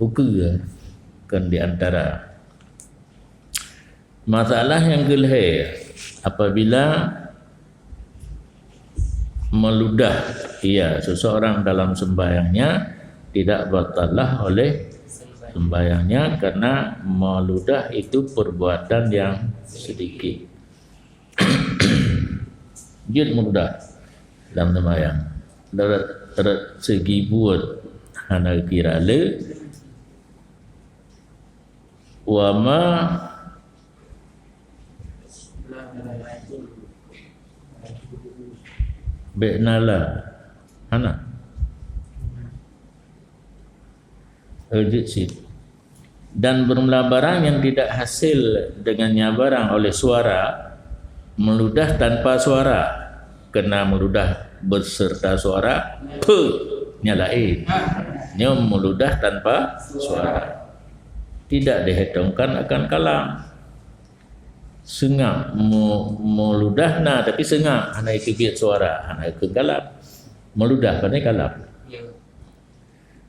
Ukeue kan di antara. Masalah yang keulhée, apabila meludah, iya, seseorang dalam sembahyangnya tidak batalah oleh sembahyangnya karena meludah itu perbuatan yang sedikit. Jeuet meludah dalam sembahyang. Dalam segi buet hana kira le, wa ma bek nala hana. Urgency. Dan bermula barang yang tidak hasil dengannya barang oleh suara, meludah tanpa suara, kena meludah beserta suara, pe, nya lain. Nyoe meludah tanpa suara. Tidak dihitungkan akan kalam. Seungab mu-, meludah na, tapi seungab hana ikeubiet suara, hana ikeu kalam. Meludah pane kalam. Ya.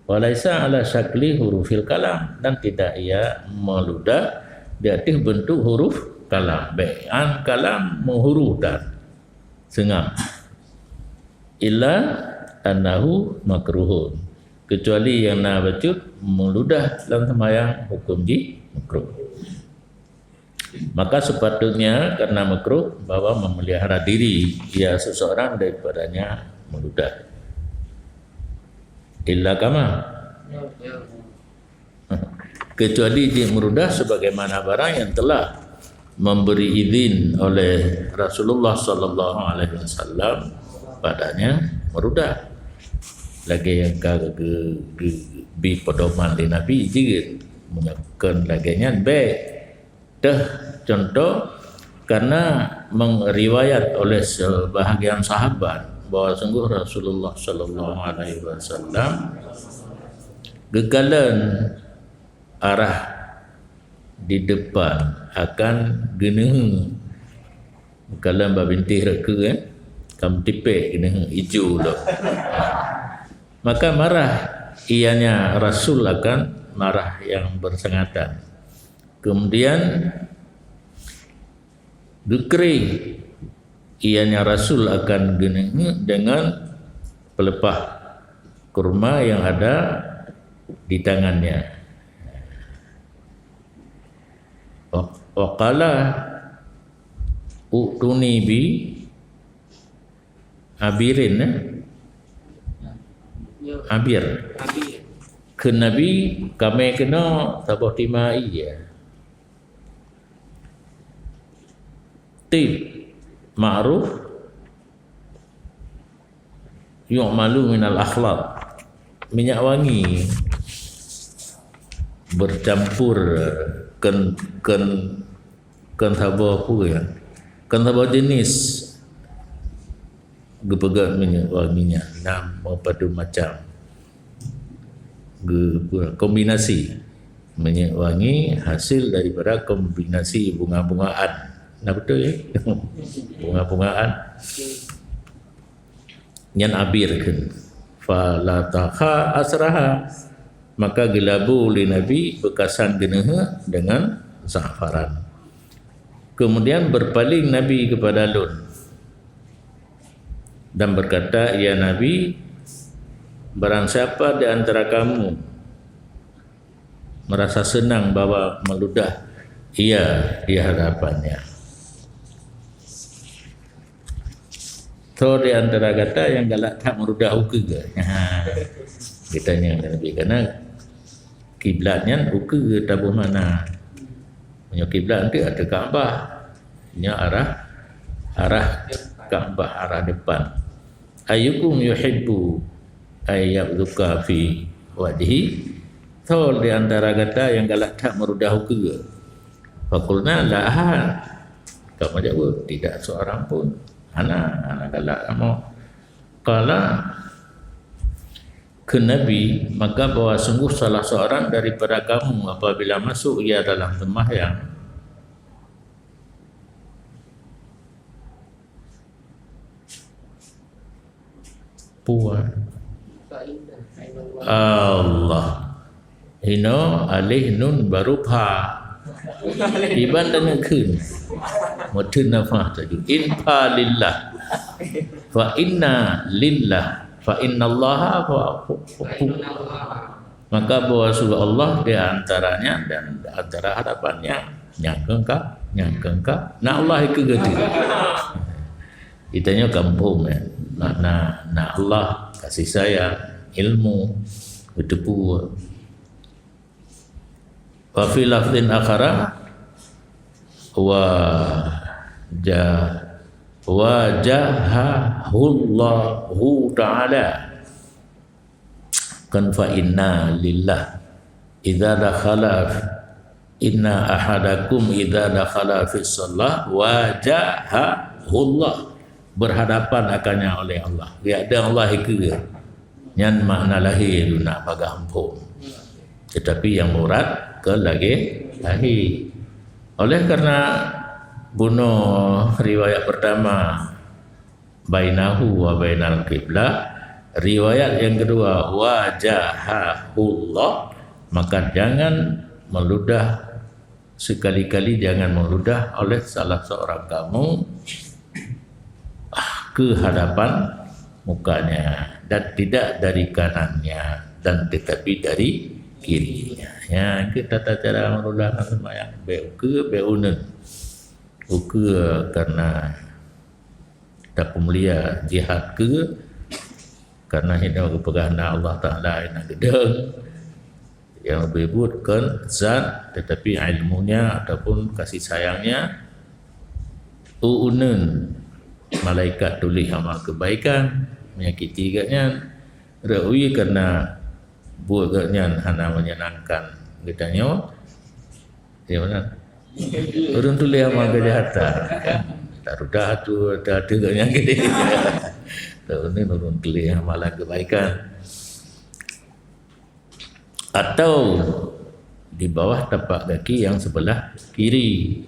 Walaisa ala syakli hurufil kalam, dan tidak ia meludah di atas bentuk huruf kalam. Bèk an kalam meuhuruf that. Seungab. Illa annahu makruhun. Kecuali nyang na bacut meuludah lam seumayang, huköm jih makruh. Maka sepatutnya karena makruh bahwa memelihara diri ia seseorang daripadanya meuludah. Illa kama. Kecuali jih meuludah sebagaimana barang yang telah memberi izin oleh Rasulullah sallallahu alaihi wasallam padanya meuludah. Lagèe nyang ka ge-, ge-, geubi pedoman lé Nabi jeuet. Meunyoe kon lagèe nyan bèk. Teuh contoh, karena meng-, riwayat oleh sebahagian sahabat bahwa sungguh Rasulullah sallallahu alaihi wasallam geukalon arah di depan akan geuneuheuek. Geukalon bak bintéh rot keue, eh, ka meutipék geuneuheuek ijo lom. Maka marah ianya Rasul akan marah yang bersangatan. Kemudian geukri ianya Rasul akan geuneuheuek dengan pelepah kurma yang ada di tangannya. Wa, wa qala, "U'tuni bi abirin," eh? Abir. Kheun Nabi, "Kamé keunoe saboh tima ie." Tib ma'ruf yu'malu minal akhlaq. Minyak wangi bercampur kon, kon, kon saboh peue nyan? Kon saboh jenis geupeugah minyak wangi nyan, na meupadum macam. Geu-, kombinasi minyak wangi hasil daripada kombinasi bunga-bungaan. Na beutôi, ya? Bunga-bungaan. Nyan abir kheun. Falataha asraha. Maka geulabu lé Nabi beukasan geuneuheuek deungon za'faran. Kemudian berpaling Nabi kepada lôn dan berkata, "Ya Nabi, barang siapa di antara kamu merasa senang bahwa meludah ia di hadapannya." Soe di antara gata nyang galak that meurudah ukeue? Ha. Geutanyong lé Nabi, karena kiblat nyan ukeue taboh makna. Meunyoe kiblat nanti ateueh Ka'bah, nyoe arah, arah Ka'bah, arah depan. "Ayyukum yuhibbu ay yabzuqa fi wajhi?" Soe di antara gata nyang galak that meurudah ukeue? Faqulna, "La ahad." Kamoe jaweueb, "Tidak seorang pun." Hana, hana galak kamoe. Qala, kheun Nabi, "Maka bahwa sungguh salah seorang daripada kamu apabila masuk ia dalam sembahyang, puan Allah." Hino alif nun baru pha. Iban dan kheun. Meuteun nafah tadi. In pha lillah. Fa inna lillah. Fa innallaha fa, fa, fa, maka bahwa surah Allah di antaranya dan di antara hadapannya. Nyang keungka, nyang keungka. Na Allah ikeue geuti. Itanyoe kampung, ya. Makna na Allah, kasih sayang, ilmu, beuteupeue. Wa fi lafzin akhara, wa ja-, wajahahullahu ta'ala. Kan fa inna lillah. Idza dakhala, inna ahadakum idza dakhala fi shalah wajahahullah. Berhadapan akannya oleh Allah. Geujak dong Allah ikeue. Nyan makna lahé tu nak bagaih muphom. Tetapi nyang murad keu lagèe lahé. Oleh karena bunoe riwayat pertama, bainahu wa bainal qiblah, riwayat yang kedua, wajahahullah, maka jangan meludah Sekali-kali jangan meludah oleh salah seorang kamu ke hadapan mukanya, dan tidak dari kanannya, dan tetapi dari kirinya. Ya, kita tata cara meludah sembahyang, bèk ukeue, bèk uneun. Ukeue karena tapeumulia, jihad keue karena hinoe geupeugah na Allah Taala na geudong. Yang lebih buet kon zat, tetapi ilmunya ataupun kasih sayangnya. Uneun malaikat tuléh amal kebaikan, menyakiti gobnyan. Rot wie karena buet gobnyan hana menyenangkan geutanyoe. Ya, beuna. Ureueng tuléh amal kejahatan. Tarudah tu, ata-ata gobnyan geude. Tahu ni ureueng tuléh amalan kebaikan. Atau di bawah tapak kaki yang sebelah kiri.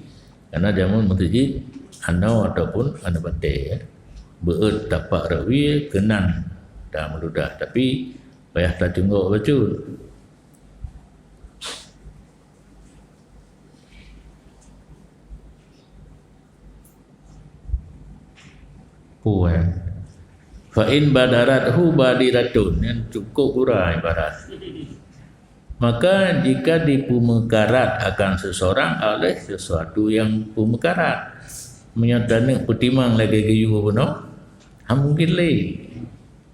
Karena jameun meuseujid anoe ataupun aneuk batèe, ya. Beuet tapak rot wie keunan tameuludah, tapi payah tacunggok bacut. Puan. Fa in badarathu badiratun, nyan cukup gura ibarat. Maka jika dipeumeukarat akan seseorang oleh sesuatu yang peumeukarat, meunyoe taneuk peutimang lagèe geuyue bunoe, hana mungkin lé.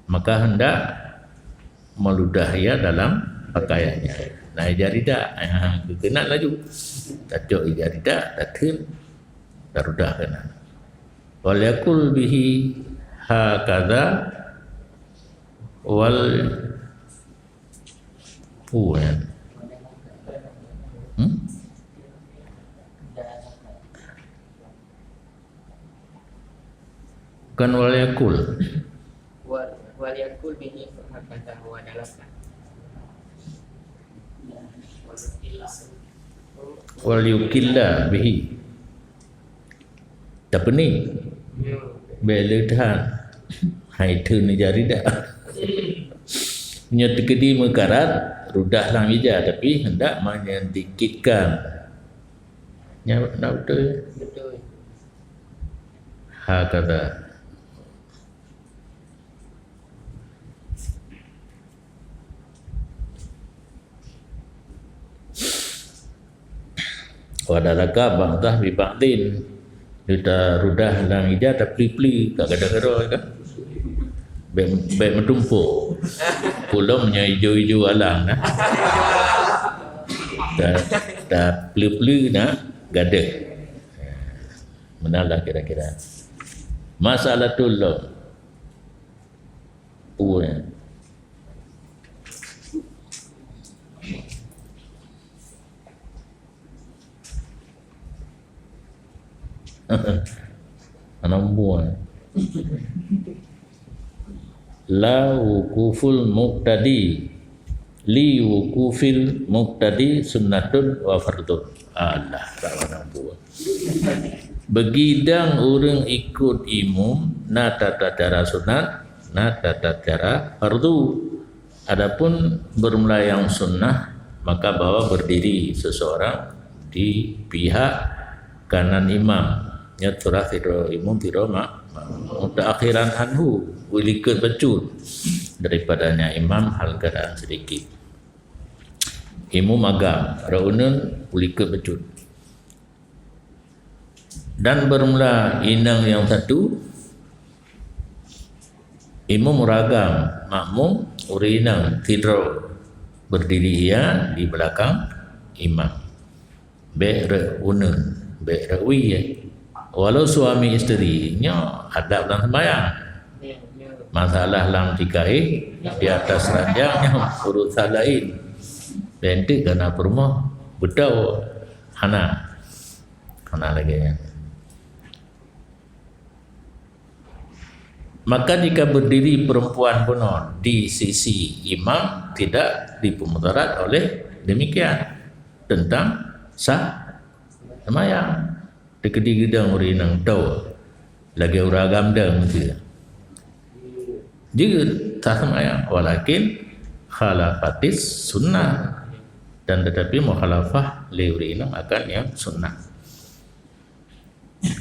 Maka hendak meludah ia dalam pakaiannya. Nah, ija rida, ha, geukeunan laju. Tacok ija rida, tatheun, tarudah keunan. Wal yakul bihi hakadha wal puan. Hmm? Bukan wal yakul. Wal, wal yakul bihi hakadha wa dalaka. Wal yukilla bihi. Tapeuni. Bèk le that. Hai theun ija rida. Nyoe teukeudi meukarat, rudah lam ija, tapi hendak menyedikitkan. Nyan na beutôi. Beutôi. Hakadha. Wa dalaka ba'dah bi ba'din. Tarudah lam ija tapeuli-peuli, ka gadôh keudroe kan. Bèk, bèk meutumpôk. Pulom nyoe ijo-ijo alang nah. Ta, tapeuli-peuli na gadôh. Meunan lah kira-kira. Masalatul lom. Peue nyan? Hana muphom. La wuquful muqtadi. Li wuqufil muqtadi sunnatun wa fardun. Alah, tak hana muphom. Beugidang ureueng ikot imum na tata cara sunat, na tata cara fardu. Adapun bermula yang sunnah, maka bahwa berdiri seseorang di pihak kanan imam. Nyoe turah sidroe imum, sidroe ma-, ma-, mutaakhiran anhu, ulikot bacut daripadanya imam hal keadaan sedikit. Imum agam, rot uneun ulikot bacut. Dan bermula inong yang satu, imum ureueng agam, makmum ureueng inong sidroe, berdiri ia di belakang imam. Bèk rot uneun, bèk rot wie. Walau suami isteri, nyoe adab lam sembahyang. Masalah lam tikaéh di atas ranjang, nyoe urusan laén. Bèk enteuk ka na peurumoh beutôi. Hana. Hana lagèe nyan. Maka jika berdiri perempuan bunoe di sisi imam, tidak dipemudarat oleh demikian tentang sah sembahyang. Teukeudi geudong ureueng inong toe, lagèe ureueng agam dong miseue. Jeuet sah sembahyang, walakin khalafatis sunnah. Dan tetapi mukhalafah lé ureuëng inong akan nyang sunnah.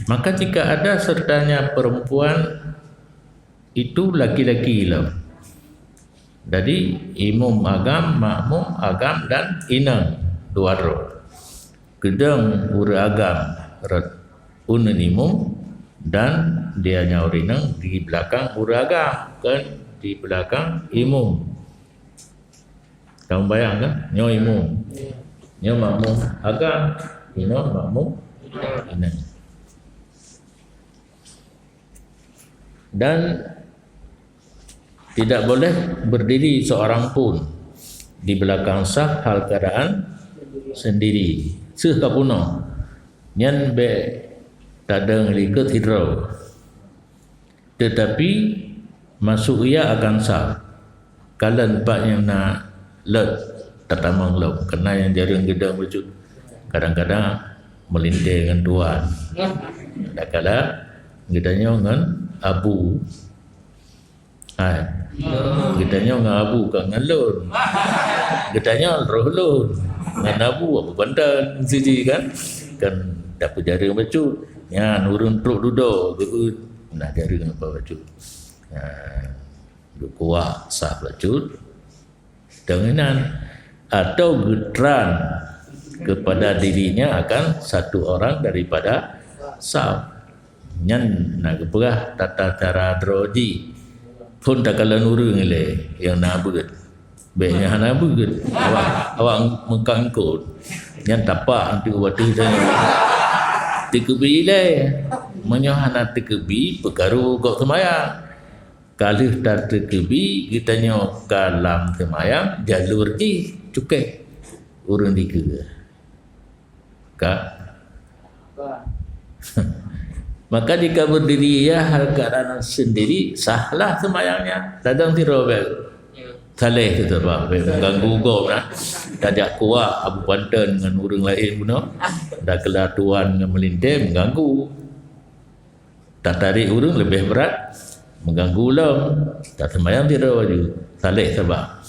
Maka jika ada sertanya perempuan, itu laki-laki lom. Jadi imum agam, makmum agam dan inong dua droe. Geudong ureuëng agam rot uneun imum dan dia nyan ureuëng inong di belakang ureuëng agam, kon di belakang imum. Kamu bayang kan? Nyoe imum. Nyoe makmum agam, inoe makmum inong. Dan tidak boleh berdiri seorang pun di belakang saf hal keadaan sendiri. Seuh ka peunoh. Nyan bék tadong likot sidroe. Tetapi masuk ia akan sah. Kalon pat nyang na lot tatamong lom, keureuna nyang jareueng geudong bacut. Kadang-kadang meulintée ngon tuan. Kadang-kadang geutanyoe ngon abu. Hai. Geutanyoe ngon abu ka ngon lôn. Geutanyoe roh lôn. Ngon abu, abu bantan siji kan. Kan dapur jareueng bacut. Nyan ureuëng trok dudoe geuet. Nah, jareueng apa bacut. Nah, geukuak sah bacut. Dengan atau geutran kepada dirinya akan satu orang daripada saf. Nyan na geupeugah tata cara droe jih. Phon takalon ureuëng ilée nyang na beuet. Bék nyang hana beuet. Awak, awak meukangkot. Nyan tapak antu watée teuh teukeubri ilée. Meunyoe hana teukeubri, peukaru gob seumayang. Ka lheueh tateukeubi geutanyoe ka lam seumayang, jalur jih cukéh ureuëng dikeue. Ka? Maka jika berdiri ia hal keadaan sendiri, sahlah seumayangnya. Tadong sidroe bék saleh teuh sabab bék mengganggu gob nah. Tajak kuak abu bantan ngon ureuëng laén bunoe. Dak keula tuan ngon meulintée mengganggu. Tatarék ureuëng leubeh brat, mengganggu lom. Taseumayang sidroe laju, saleh sabab.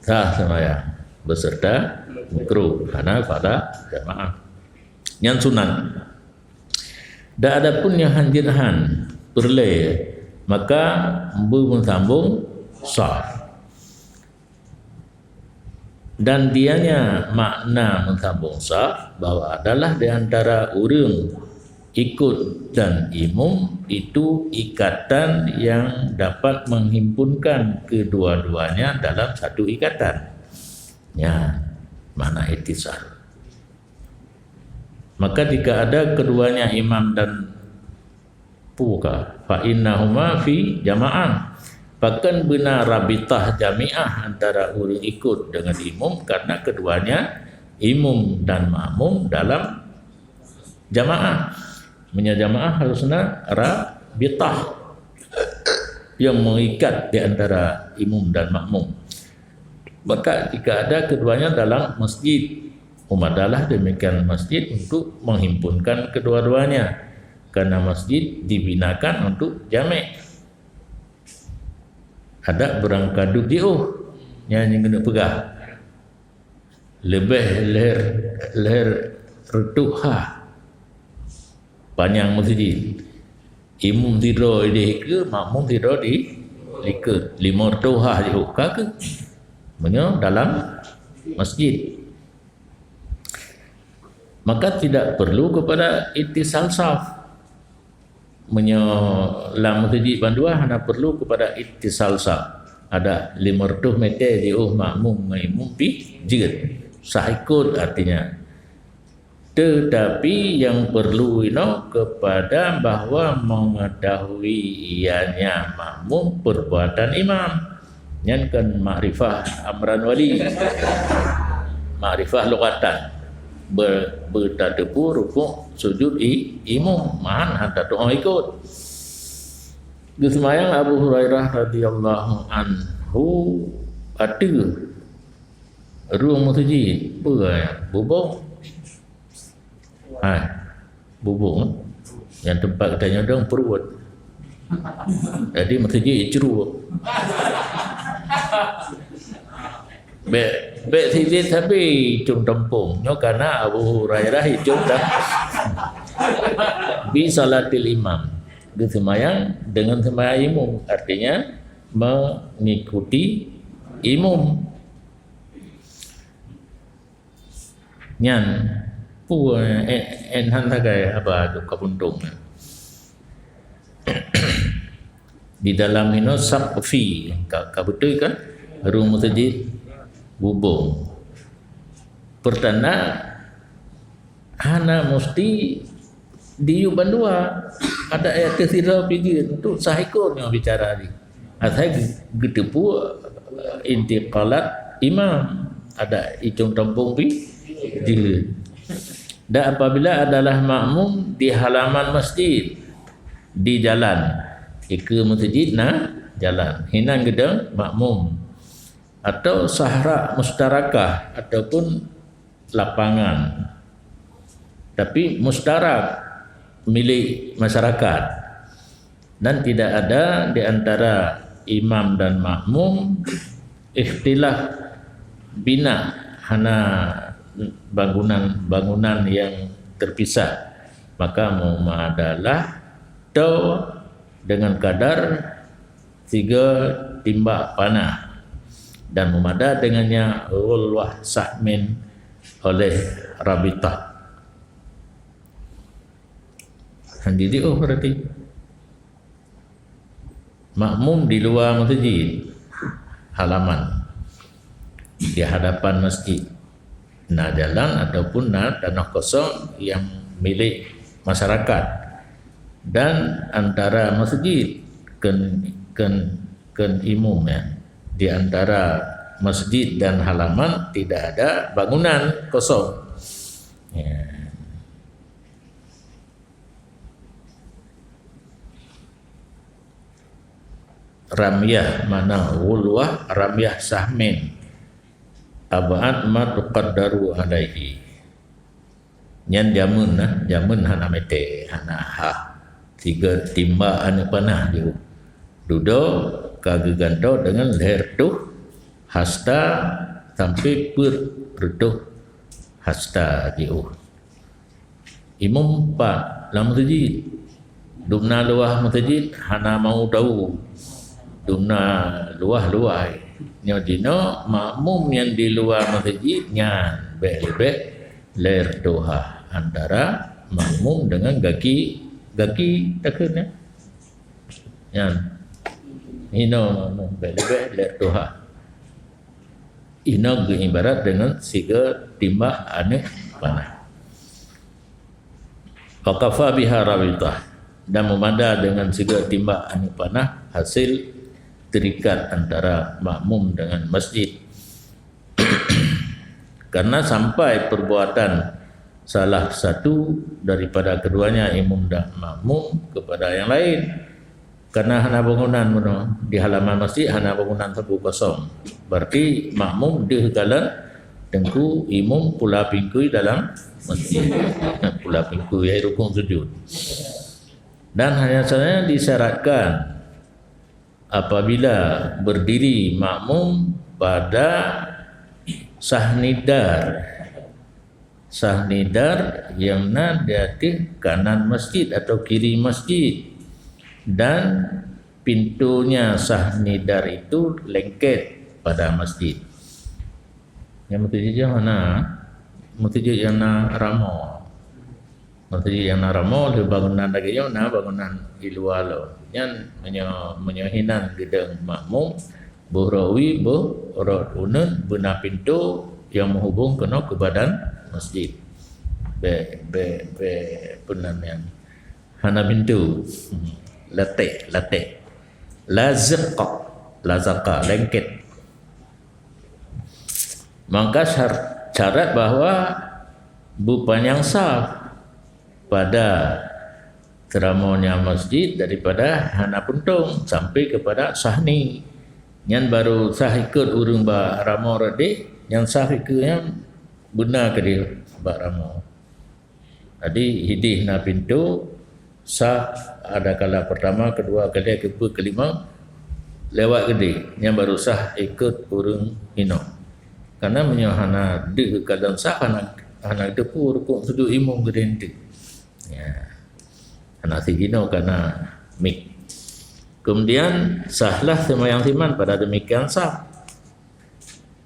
Sah seumayang beserta makruh hana pada jamaah. Nyan sunat. Dan adapun nyang hanjeuet han peureulée, maka beumeusambong sah. Dan dianya makna meusambong saf bahwa adalah di antara ureuëng ikut dan imum itu ikatan yang dapat menghimpunkan kedua-duanya dalam satu ikatan. Ya, makna ittisal. Maka jika ada keduanya imam dan puka, fa innahuma fi jama'ah. Pakon beuna rabitah jamiah antara ureuëng ikut dengan imum karena keduanya imum dan makmum dalam jamaah. Meunyoe jamaah harusnya rabitah yang mengikat di antara imum dan makmum. Maka jika ada keduanya dalam masjid, umadalah demikian masjid untuk menghimpunkan kedua-duanya. Karena masjid dibinakan untuk jamek. Ada beurangkadu jiôh nyang nyoe keuneuk peugah. Leubeh leher, leher reutôh ha panyang meuseujid. Imum sidroe di keue, makmum sidroe di likot. Lima reutôh ha jiôh ka keuh. Meunyoe dalam masjid. Maka tidak perlu kepada ittisal saf. Meunyoe lam meuseujid bandua hana perlu kepada ittisal saf. Ada lima reutôh meter jiôh makmum ngon imum pih jeuet. Sah ikot artinya. Tetapi yang perlu inoe kepada bahwa mengetahui ianya makmum perbuatan imam. Nyan kan makrifah amran wali. Makrifah lughatan. Be-, beutateupeue rukuk sujud i-, imum, meuhan hana tatu'oh ikot. Geuseumayang Abu Hurairah radhiyallahu anhu ateueh rueng meuseujid, peue bubông. Hai, bubông. Nyang teumpat geutanyoe dong pruet. Jadi meuseujid jicruek. Bèk, bèk sideh sabe icong tampông. Nyoe kana Abu Hurairah icong tam-, bi salatil imam. Geuseumayang dengan seumayang imum. Artinya, mengikuti imum. Nyan, pu-, eh, eh, han sagai haba tu ka puntông. Di dalam inoe saqfi, ka, ka beutôi kan? Rhueng meuseujid bubông. Pertanda hana musti diyue bandua. Ada ayat teusidroe pih jeuet, untuk sah ikot nyoe bicara jih. Asai geu-, geuteupeue, eh, intiqalat imam. Ada icong tampông pih jeuet. Dan apabila adalah makmum di halaman masjid, di jalan, dikeue meuseujid na jalan, hinan geudong makmum, atau sahra mustarakah ataupun lapangan, tapi mustarak milik masyarakat. Dan tidak ada di antara imam dan makmum ikhtilaf bina, hana bangunan-bangunan yang terpisah, maka memadalah to dengan kadar tiga timbak panah dan memada dengannya ghulwah sahmin oleh rabitah. Hana jiôh berarti. Makmum di luwa meuseujid, halaman, di hadapan masjid. Na jalan ataupun na tanoh kosong nyang milék masyarakat. Dan antara masjid keu, keu, keu imum, ya. Di antara masjid dan halaman tidak ada bangunan kosong. Ya. Ramyah, makna ghulwah, ramyah sahmin. Ab'ad ma tuqaddaru alaihi. Nyan jameun, nah, jameun hana meuté, hana ha. Tiga timbak aneuk panah jiôh. Dudoe ka geugantoe deungon lhèe reutôh hasta sampoe peuet reutôh hasta jiôh. Imum pat lam meuseujid. Dumna luwah meuseujid hana mau tahu. Dumna luwah-luwah. Nyoe jinoe makmum nyang di luwa meuseujid nyan bèk leubeh lhèe reutôh ha antara makmum deungon gaki, gaki takheun nyan. Nyan. Inoe makmum bèk leubeh lhèe reutôh ha. Inoe geuibarat deungon sigoe timbak aneuk panah. Wa kafa biha rabithah, dan meumada deungon sigoe timbak aneuk panah hasil terikat antara makmum dengan masjid. Karena sampai perbuatan salah satu daripada keduanya, imum dan makmum, kepada yang lain. Karena hana bangunan bunoe, di halaman masjid hana bangunan saboh kosong. Berarti makmum deuh kalon teungku, imum pula pingkui dalam masjid. Pula pingkui, hai rukun sujud. Dan hanya saja disyaratkan apabila berdiri makmum pada sahni dar. Sahni dar nyang na di ateueh kanan masjid atau kiri masjid, dan pintunya sahni dar itu lengket pada masjid. Nyang meuseujid nyang mana? Meuseujid nyang na ramoe. Meuseujid nyang na ramoe, lheueh bangunan lagèe nyoe na bangunan di luwa lom. Nyan meunyoe, meunyoe hinan geudong makmum, boh rot wie, boh rot uneuen, beuna pintoe nyang meuhubong keunoe keu badan masjid. Bèk, bèk, bèk, peue nan nyan. Hana pintoe. Hmm. Laték, laték. Laziq, lazaqa, lengket. Maka syar-, syarat bahwa beupanyang saf pada teuramonya masjid daripada hana puntông sampai kepada sahni. Nyan baru sah ikot ureueng bak ramoe rot deh, nyang sah ikot nyan beuna keudeh bak ramoe. Jadi, hideh na pintoe, sah ada kala pertama, kedua, ketiga, keempat, kelima, lewat keudeh, nyan baru sah ikot ureueng inong. Karena meunyoe hana deuh kalon sah, hana, hana teupeu rukuk sujud imum geude enteuk. Ya. Hana sijinoe kana mik. Kemudian sahlah seumayang siman pada demikian sah.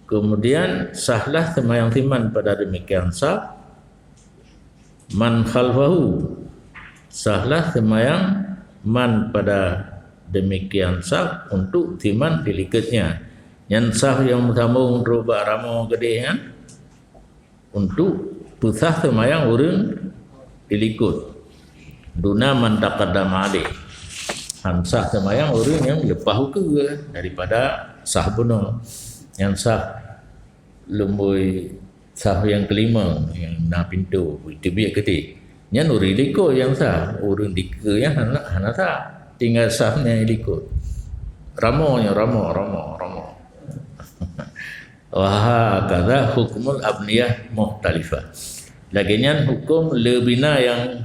Kemudian sahlah seumayang siman pada demikian sah. Man khalfahu, sahlah seumayang man pada demikian sah untuk siman di likotnya. Nyan sah nyang meusambong trok bak ramoe keudeh nyan untuk peusah seumayang ureuëng di likot. Duna man taqaddama alaih. Han sah seumayang ureuëng nyang leupah ukeue daripada sah bunoe. Nyan sah lumbôi sah nyang kelima nyang na pintoe, teubiet keudeh. Nyan ureuëng likot nyang sah, ureuëng dikeue nyan hana, hana sah. Tinggai sah nyang likot. Ramoe nyan, ramoe, ramoe, ramoe. Wa hakadha hukmul abniyah mukhtalifah. Lagée nyan huköm le bina nyang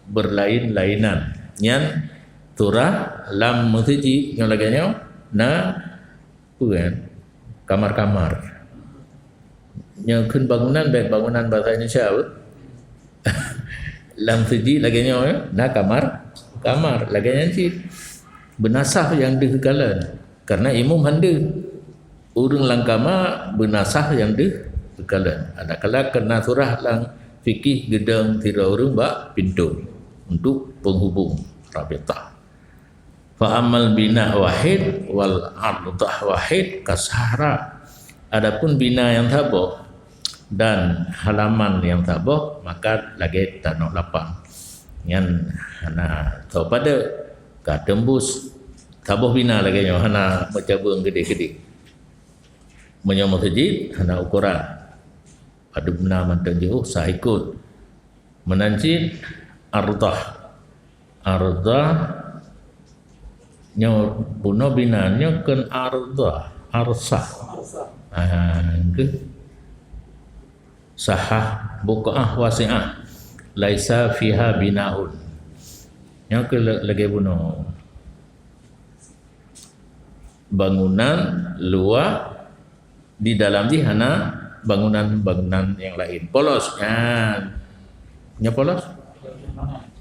beulaén-laénan. Nyan surah lam meuseujid nyang lagée nyoe na peue kan? Kamar-kamar. Nyang kheun bangunan, baik bangunan bahasa Indonesia apa? Lam seujid lagée nyoe, ya? Na kamar, kamar lagée nyan cit. Beunasah nyang deuh kalon. Karena imum han deuh. Ureuëng lam kama beunasah nyang deuh kalon. Adakala keu na surah lam fikih geudong sidroe ureuëng bak pintoe untuk penghubung, rabitah. Fa amal bina wahid wal ardah wahid kasahra. Adapun bina nyang saboh dan halaman nyang saboh, maka lagée tanoh lapang. Nyan hana soe padub ka teumbus saboh bina lagée nyoe, hana meucabeueng keudeh-keudeh. Meunyoe meuseujid hana ukoran. Padub na mantong jih, sah ikot. Meunan cit ardah. Ardah nyoe bunoe bina nyoe kheun ardah, arsah. Ah, ke? Sahah buq'ah wasi'ah. Laisa fiha binaun. Nyoe keu le-, lagée bunoe. Bangunan luwa di dalam jih hana bangunan-bangunan nyang laén. Polos. Nyan. Nyoe polos?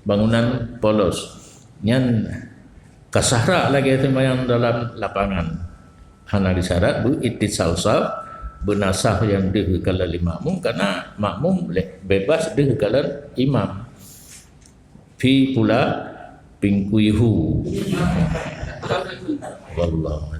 Bangunan polos. Nyan kasahra lagée seumayang dalam lapangan. Hana disyarat beu ittisal saf, beunasah nyang deuh kalon lé makmum, karena makmum le-, bebas deuh kalon imam. Fi pula pingkuihu. Wallahu